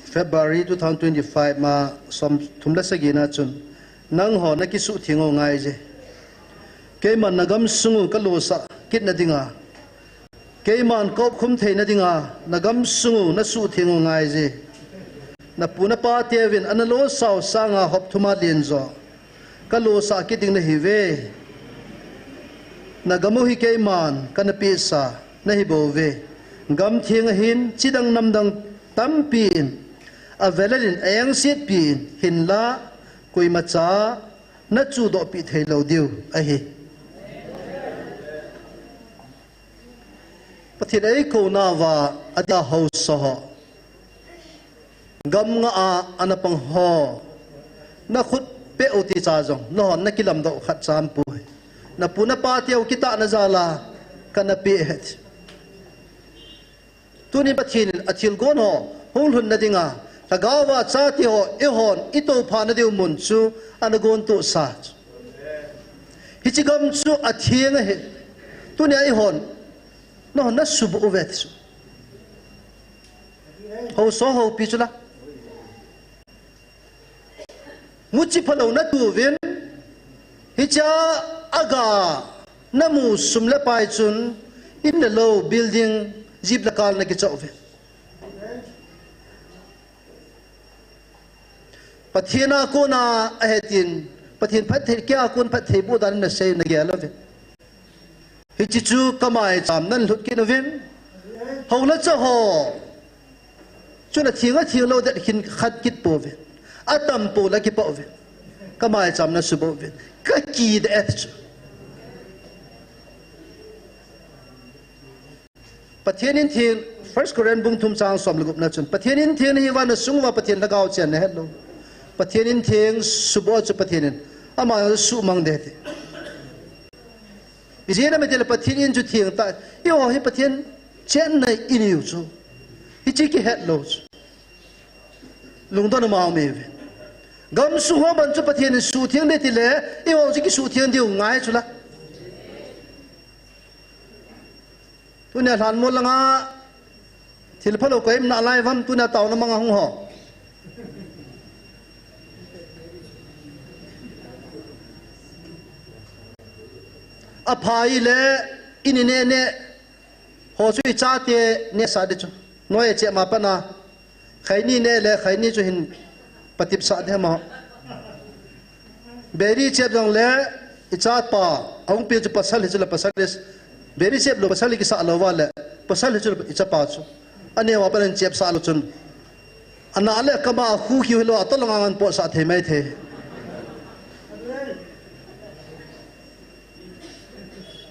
February two thousand twenty-five ma som thum le sagi na chun, nangho na kisuhtheng u ngai je. Keiman na gamsung u ka losah kit na dinga, keiman ka opkhum thei na dinga, na gamsung u na suhtheng u ngai je. Na pu na pa teuvin ana losah u sanga hop thum a len jo ka losah kit ding na hi uve. Na gam u hi keiman ka na pehsa na hi bou ve. Gam theng ahin, chidang namdang tampi in, avelel in, a engsetpi in, hinla, koima cha na chudoh pi thei lou diu ahi. Pathen ei kou nauva, adia haosa ho. Gam nga a ana pang ho. Na khut peh u ti cha jong, nahon na kilamdoh khat cha aum poi. Na pu na pa teu kitahna jal a, ka na peh ahi. Tuni Pathen in a thilgon ho, hung lhun na dinga, lhagao a chate ho, eihon, i toupha na diu mun chu, ana gon tohsa. Hiche gam chu atheng ahi. Tuni a eihon, nahon na suboh uve ti chu. Haosa ho pi chu la. Muchi phalou na tu uvin, Hichea aga namu sum le pai chun in le lou, building, jeep le car nakichoh uve. Pathen a kona ahetin, Pathen phatthei, kei a kon phattheiboh dan nasei nagel uve. Hiche chu kamaicham nan lhut kit uvin. Houna cha ho. Chun atheng atheng lou det khin khat kit pouve. Atam pou le kipah uve. Kamaicham nasuboh uve. Kakide et chu. Pathen in theng, First Corinth bung thum chang som le gupna chun, Pathen in theng nahiuva nasung uva Pathen Lhagao chen nahet lou. Pathen in theng suboh chu Pathen in ama suhmang ding ati. Ijeh inem itile Pathen in chu theng tah, eiho hi Pathen chenna in ihiu chu. Hiche kihet lou chu. Lungdon umau me ve. Gamsung ho ban chu Pathen in suhtheng ding tile, eiho chu kisuhtheng diu ngai chu la. Tunia lhanmol langa thil phalou kaimna lai vam, tunia taona manga hung ho. Aphai le, ini ne ne, ho chu ichate nehsah ding chu. Noi a chep ma pana. Khaini neh le, khaini chu hin patipsah ding amaho. Beri chep jongle, ichapa, ahung pi chu pasal hi chu le pasal hi. Beri chep lou, pasal hi kisah lou va le, pasal hi chu le ichapa chu. Aneo a pan chepsah lou chun. Ana le kama khu kiu hilou, atolanga ngan potsah thei mai thei.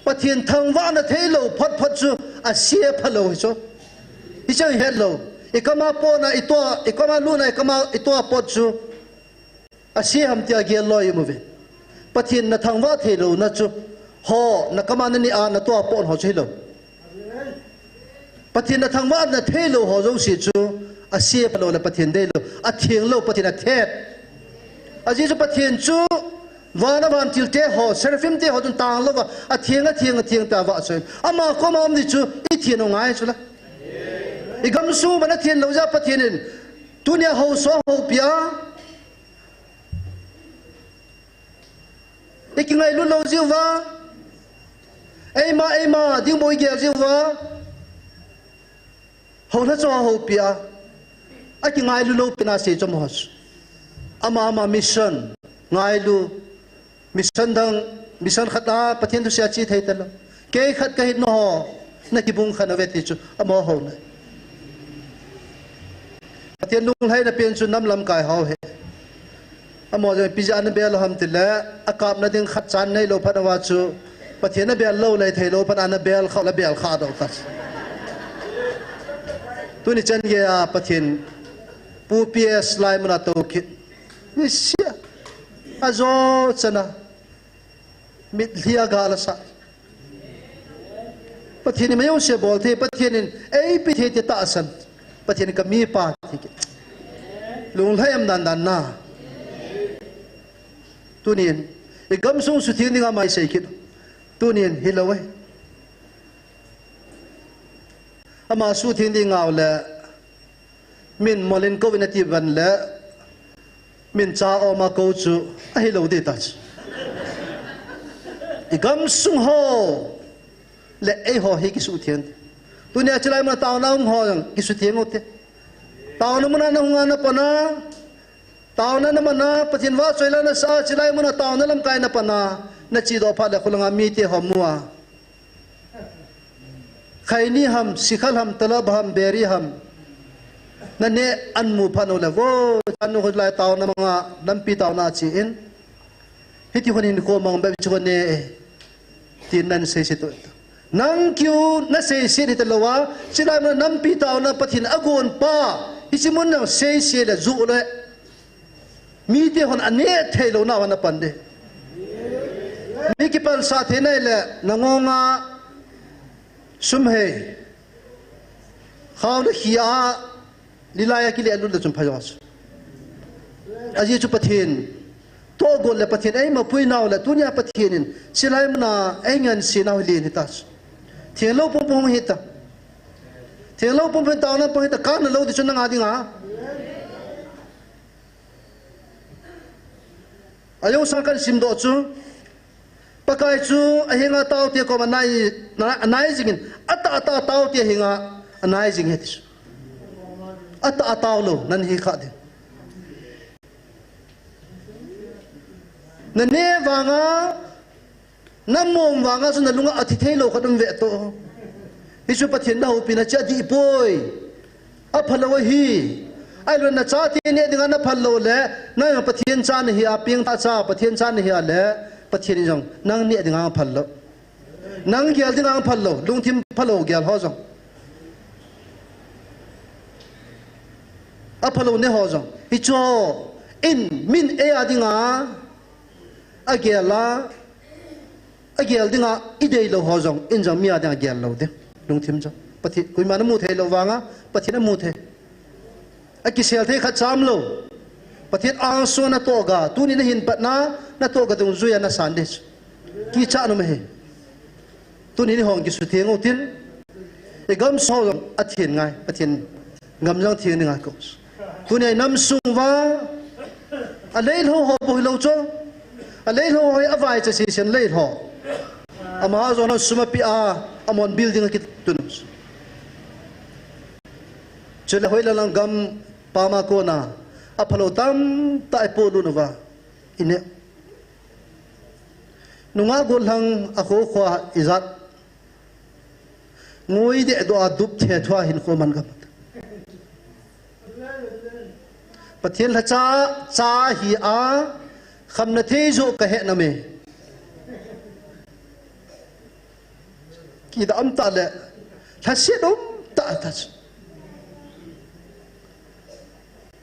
Pathen thangvahna theilou phot phot chu ase phalou hi chu. Hiche hi hetlou. Ikama potna, itua, ikama lutna, ikama, itua pot chu ase ham tia gel lou imu ve. Pathen nathangvah theilouna chu. Ho, nakama naneh a natua pot ho chu hilou. Pathen nathangvahna theilou ho jouse chu, ase phalou le Pathen deilou, atheng lou, Pathen athet. Ajeh chu Pathen chu, vana vantil te ho, seraphim te ho chun tang louva, atheng, atheng, atheng tia vahchoi. Ama koma um ding chu, ithen u ngai chu la. Igamsung uva nathen lou jeh a Pathen in, tunia haosa houpi a. Ikingailu lou jeh uva. Eima, eima, ding bou igel jeh uva. Houna cha houpi a. Akingailu lou pina sei chom ho chu. Ama, ama mission. Ngailu. Mission dang, mission khat a, Pathen thusei a che thei talou. Kei khat kahi nao ho, nakibung khan ave ti chu, amaho houna. Pathen lunglhaina pen chu nam lamkai ho hi. Amaho jong ipi jeh a ana bel u ham tile, akapna ding khat chan neilou phat uva chu, Pathen abel lou lei theilou phat ana bel khah le bel khah doh ta. Tuni chan geiya Pathen, Pu P S lai muna tou kit. Nisia. Ajo chana. Mitlhi a gah la sah. Pathen in majouse bol thei, Pathen in eipe thei ti tahsan. Pathen in kamipa ti kit. Lunglhai um dan dan na. Tunin, igamsung sutheng dinga ama isei kit. Tunin, hilou e. Ama sutheng ding ngau le, Min molin kou in ati ban le, min cha oma kou chu, ahilou ding ta chu. Igamsung ho, le eiho hi kisutheng. Tunia chilai muna taona um ho jong, kisutheng u te. Taona muna nahunga napana, taona namana, Pathen vahchoila nasa, chilai muna taona lamkai napana, nachedoh phat le khulanga mite ho mua. Khaini ham, sikhal ham, talab ham, beri ham. Naneh an mu phat u le, vo, chanu khulai taona manga, nampi taona che in. Hiti khun hin ko mang be chu ne e. Tin nan seiset u. Nang kiu naseiset ni talou a, chilai muna nampi taona Pathen agon pa. Hiche mun nang seiset le ju le. Mite hon aneh theilouna hon apan ding. Mi kipansah thei nai le, nangonga sum hei. Khao le khia, lilai a kile lut le chun phai jong chu. Ajeh chu Pathen. Tohgon le Pathen, eima puinau le, tunia Pathen in, chilai muna, eingansei nau hi len hita chu. Thenglou pumpum hita. Thenglou pumpum taona pang hita, kana lou ding chu nanga dinga. Ajou sang kan simdoh chu, Pakai chu ahenga taote koma anai, anai jingin, atah atah taote ahenga anai jing ahi ti chu. Atah atah lou, nahin hi kha ding. Naneh vanga, namom vanga chu nalunga athi thei lou khat um ve to. Hichu Pathen nahoupina chu adih poi. Aphalou ahi. Ahilou le nachate neh dinga naphal lou le, nang Pathen cha nahi a, pengthah cha Pathen cha nahi a le, Pathen in jong nang neh dinga aphal lou. Nang gel dinga aphal lou, lungthim phalou gel ho jong. Aphalou neh ho jong. Hichu in min eia dinga agel a, agel dinga idei lou ho jong, in jong mi a dinga gel lou ding. Lungthim jong. Pathen, koima namu thei lou vanga, Pathen amu thei. Akisel thei khat cham lou. Pathen angsunga natoh ga, tuni nahin patna, natoh ga dungjuia nasan ding chu. Kichat nom ahi. Tuni ni hung kisutheng utin. Igam sung jong athen ngai, Pathen gam jong theng dinga kou. Tuni inam sung uva, aleilou ho bou hilou chu. Aleilou ho hi avaicha sesen leilou. Amaho jong sum api a, amahon building akitun. Chule hoilang lang gam pama kona, aphalou tamtah ipolut uva. Ine. Nungah gollhang akho khoa ijat. Ngui dehdoh a dup the thua hin khoman gam. Pathen lhacha, cha hi a, khamna thei joh kahe name. Kidam tah le, lhaset um tah tah.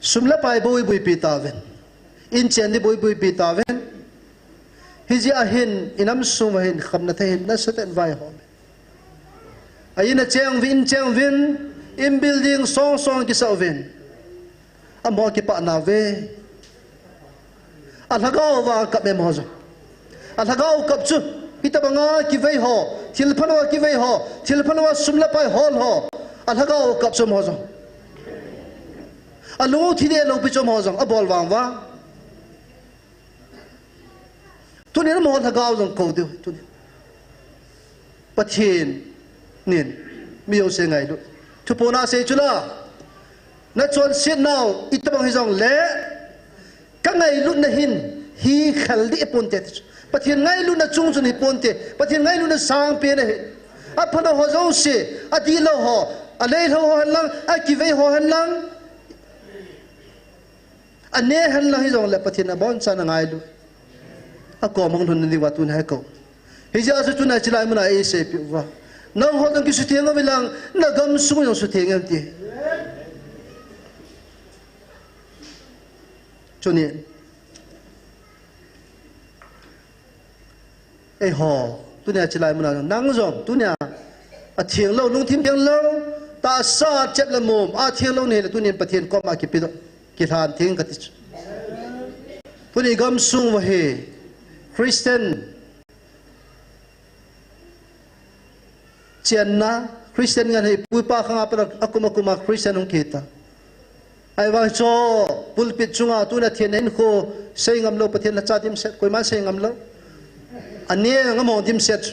Sum le pai bou ibuipi tauvin. Inchen di bou ibuipi tauvin. Hijeh a hin, inam sung uva hin, khamna thei hin, nasatah in vaihom. A in acheng uvin, in cheng uvin, in building song song kisah uvin. Amaho kipah nauve. Alhagao uva kap em ho jong. Alhagao kap chu, hitobanga kivei ho, thil phalou a kivei ho, thil phalou a sum le pai hol ho. Alhagao kap chu amaho jong. Alung u thi deh lou pi chu amaho jong, abol vang uva. Tunin amaho lhagao jong kou diu, tunin. Pathen in, mi jouse ngailut. Thuphon a asei chu la. Nachonset nau, itobang hijong le. Kangailutna hin, hi khel dih ponte ti chu. Pathen ngailutna chung chun hi ponte. Pathen ngailutna sangpen ahi. Aphalou ho jouse, adihlou ho, aleilou ho hen lang, akivei ho hen lang. Aneh hen lang hijong le Pathen abonchan angailu. Akom ahung lhun nadiuva tuni hi kou. Hijeh a chu tuni chilai muna eiseipeh uva. Nangho jong kisutheng uvin lang, nagam sung jong sutheng un ti. Chuni. Eiho, tunia chilai muna jong, nang jong, tunia, atheng lou, lungthim theng lou, tahsa chep le mom, atheng lou nahile, tunin Pathen koma kipedoh, kilhan theng kati chu. Tuni gam sung uva hi, Christian, Chenna, Christian ngen hi pu pa khanga pat a kum a kum a Christian hung kihita. Ahivang chu pulpit chunga tuna thenna hinkho sei ngam lou, Pathen lhacha dimset, koiman sei ngam lou. Aneh ngam ho dimset.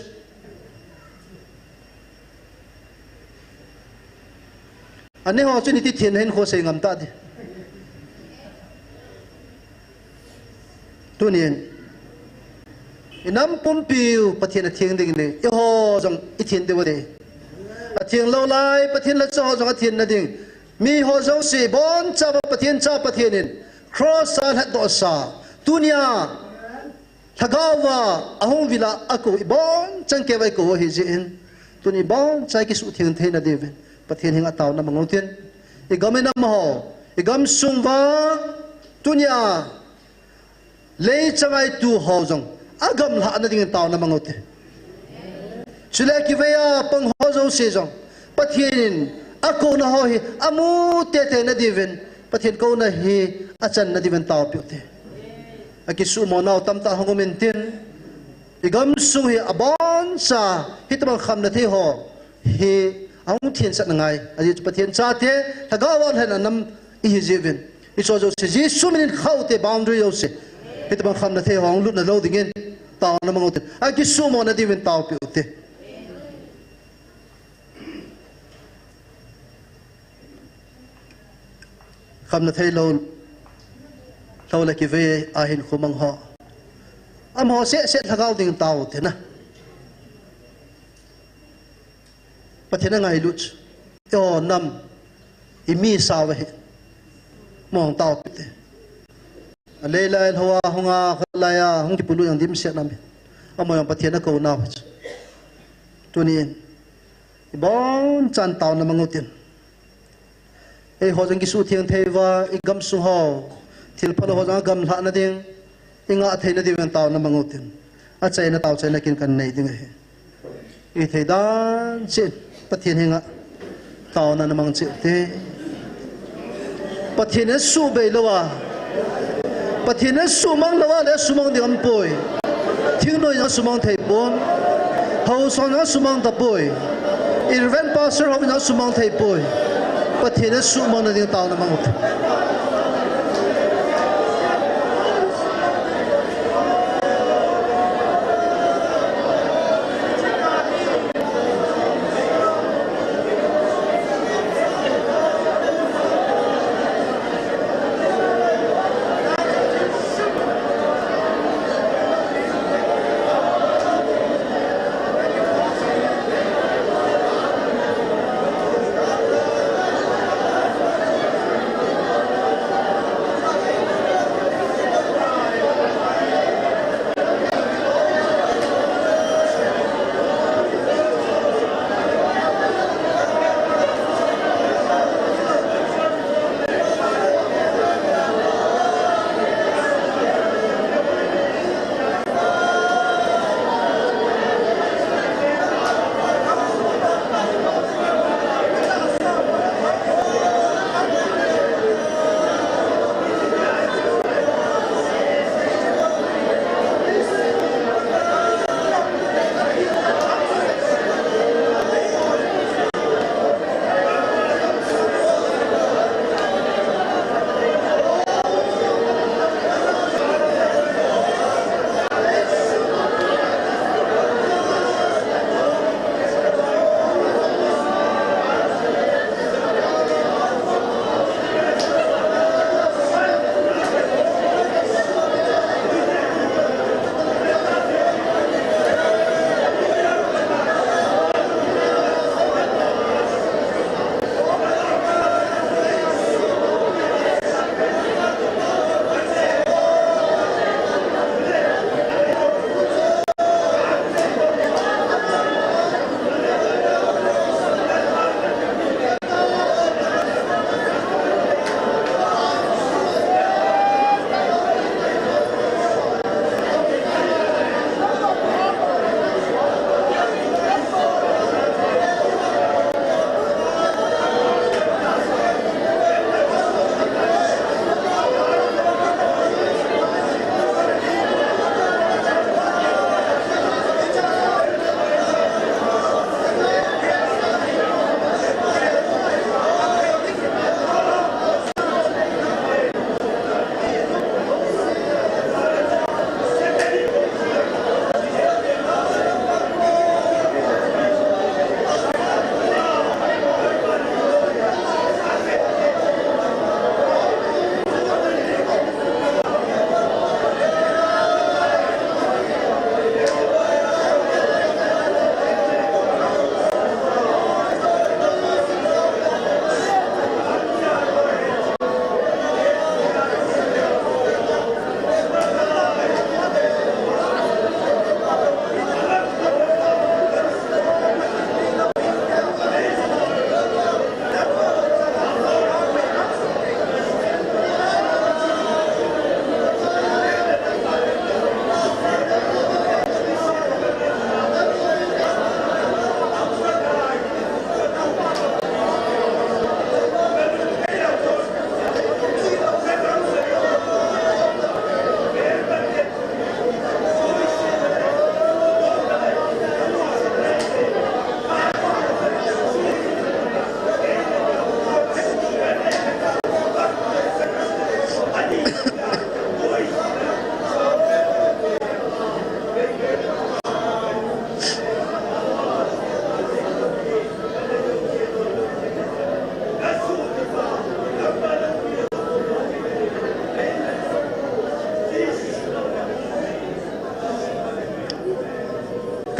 Aneh ho chu niti thenna hinkho sei ngam ta di. Tunin, inam pumpiu Pathen atheng ding le, eiho jong ithen diu ahi. Atheng lou lai, Pathen lhacha ho jong athenna ding. Miho jouse, bonchauva Pathen cha Pathen in, cross a lhatdoh sa. Tunia, lhagao uva, ahung vil a, akou, ibonchan keiva ikou ahi jeh in. Tuni iboncha kisutheng theina diuvin. Pathen henga taona mang utin. Igam inam ho, igam sung uva, tunia, Leichang a itu ho jong, agam lhahna dingin taona mang ute. Chule kivei a pang ho jouse jong, Pathen in akouna ho hi amu teitei na diuvin, Pathen kouna hi achan na diuvin taopeh ute. Akisuhmo nau tamtah hung um intin, igamsung hi aboncha hitobang khamna thei ho hi ahung thensah na ngai. Ajeh chu Pathen chate, lhagao a lhenna nam ihi jiuvin. Hiche jouse Jesu minin khao te boundary jouse. Hitobang khamna thei ho hung lutna lou dingin. Taona mang utin. Akisuhmona diuvin taopi ute. Khamna theilou, lou le kivei a hinkho mang ho. Amaho seh seh lhagao ding tao ute na. Pathen angailut. Yo nam. Imi sao ahi. Mong tao ute. Alei lai lhou a hung a, kholai a, hung kipuilut jong dimset nam hi. Amaho jong Pathen akou nau hi. Tunin. Ibonchan taona mang utin. Eiho jong kisutheng thei uva, igamsung ho. Thil phalou ho jong agamlhahna ding. Ingah theina diuvin taona mang utin. Achaina tao chaina kin kanei ding ahi. Ithei dan cheh, Pathen henga taona namang cheh ute. Pathen in asuhbei lou a. Pathen in asuhmang lou a le asuhmang ding aumpoi. Thingnoi in asuhmang thei pon. Haosa in asuhmang tapoi. Reverend Pastor hon asuhmang thei poi. Pathen in asuhmangna ding taona mang ute.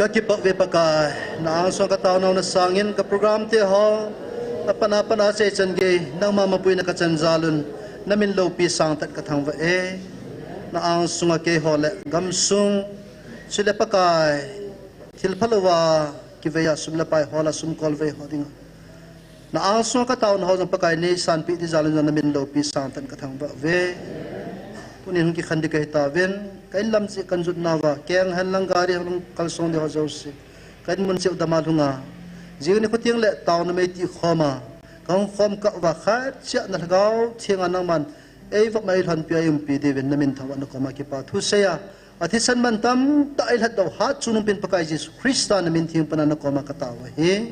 Kakipah uve Pakai, na angsunga kataonau na sangin ka program te ho, apat apat a seichan gei, nangma mapuina kachan jalun, namin loupi sangtah in kathangvah e. Na angsunga keiho le gamsung, chule Pakai, thilphalouva kivei a sum le pai hol a sum kolvei ho dinga na angsunga kataonau jong Pakai neisanpeh di jalun jong namin loupi sangtah in kathangvah uve. Tunin hung kikhen di kahitauvin, ka inlam cheh kanjotnauva, keng henlang gari henlang kalsong di ho jouse, ka inmun cheh u dama lhunga, jing nikho tengle taona mei tih khoma kahung khom kah uva, khatcheh a na Lhagao Thenga nangman eivop ma eilhonpi a eiumpi diuvin namin thangvah, nakoma kipa thu seiya, athisan man tamtah eilhatdoh hatchungnungpen Pakai Jesu Christa namin theng pana nakoma katao ahi.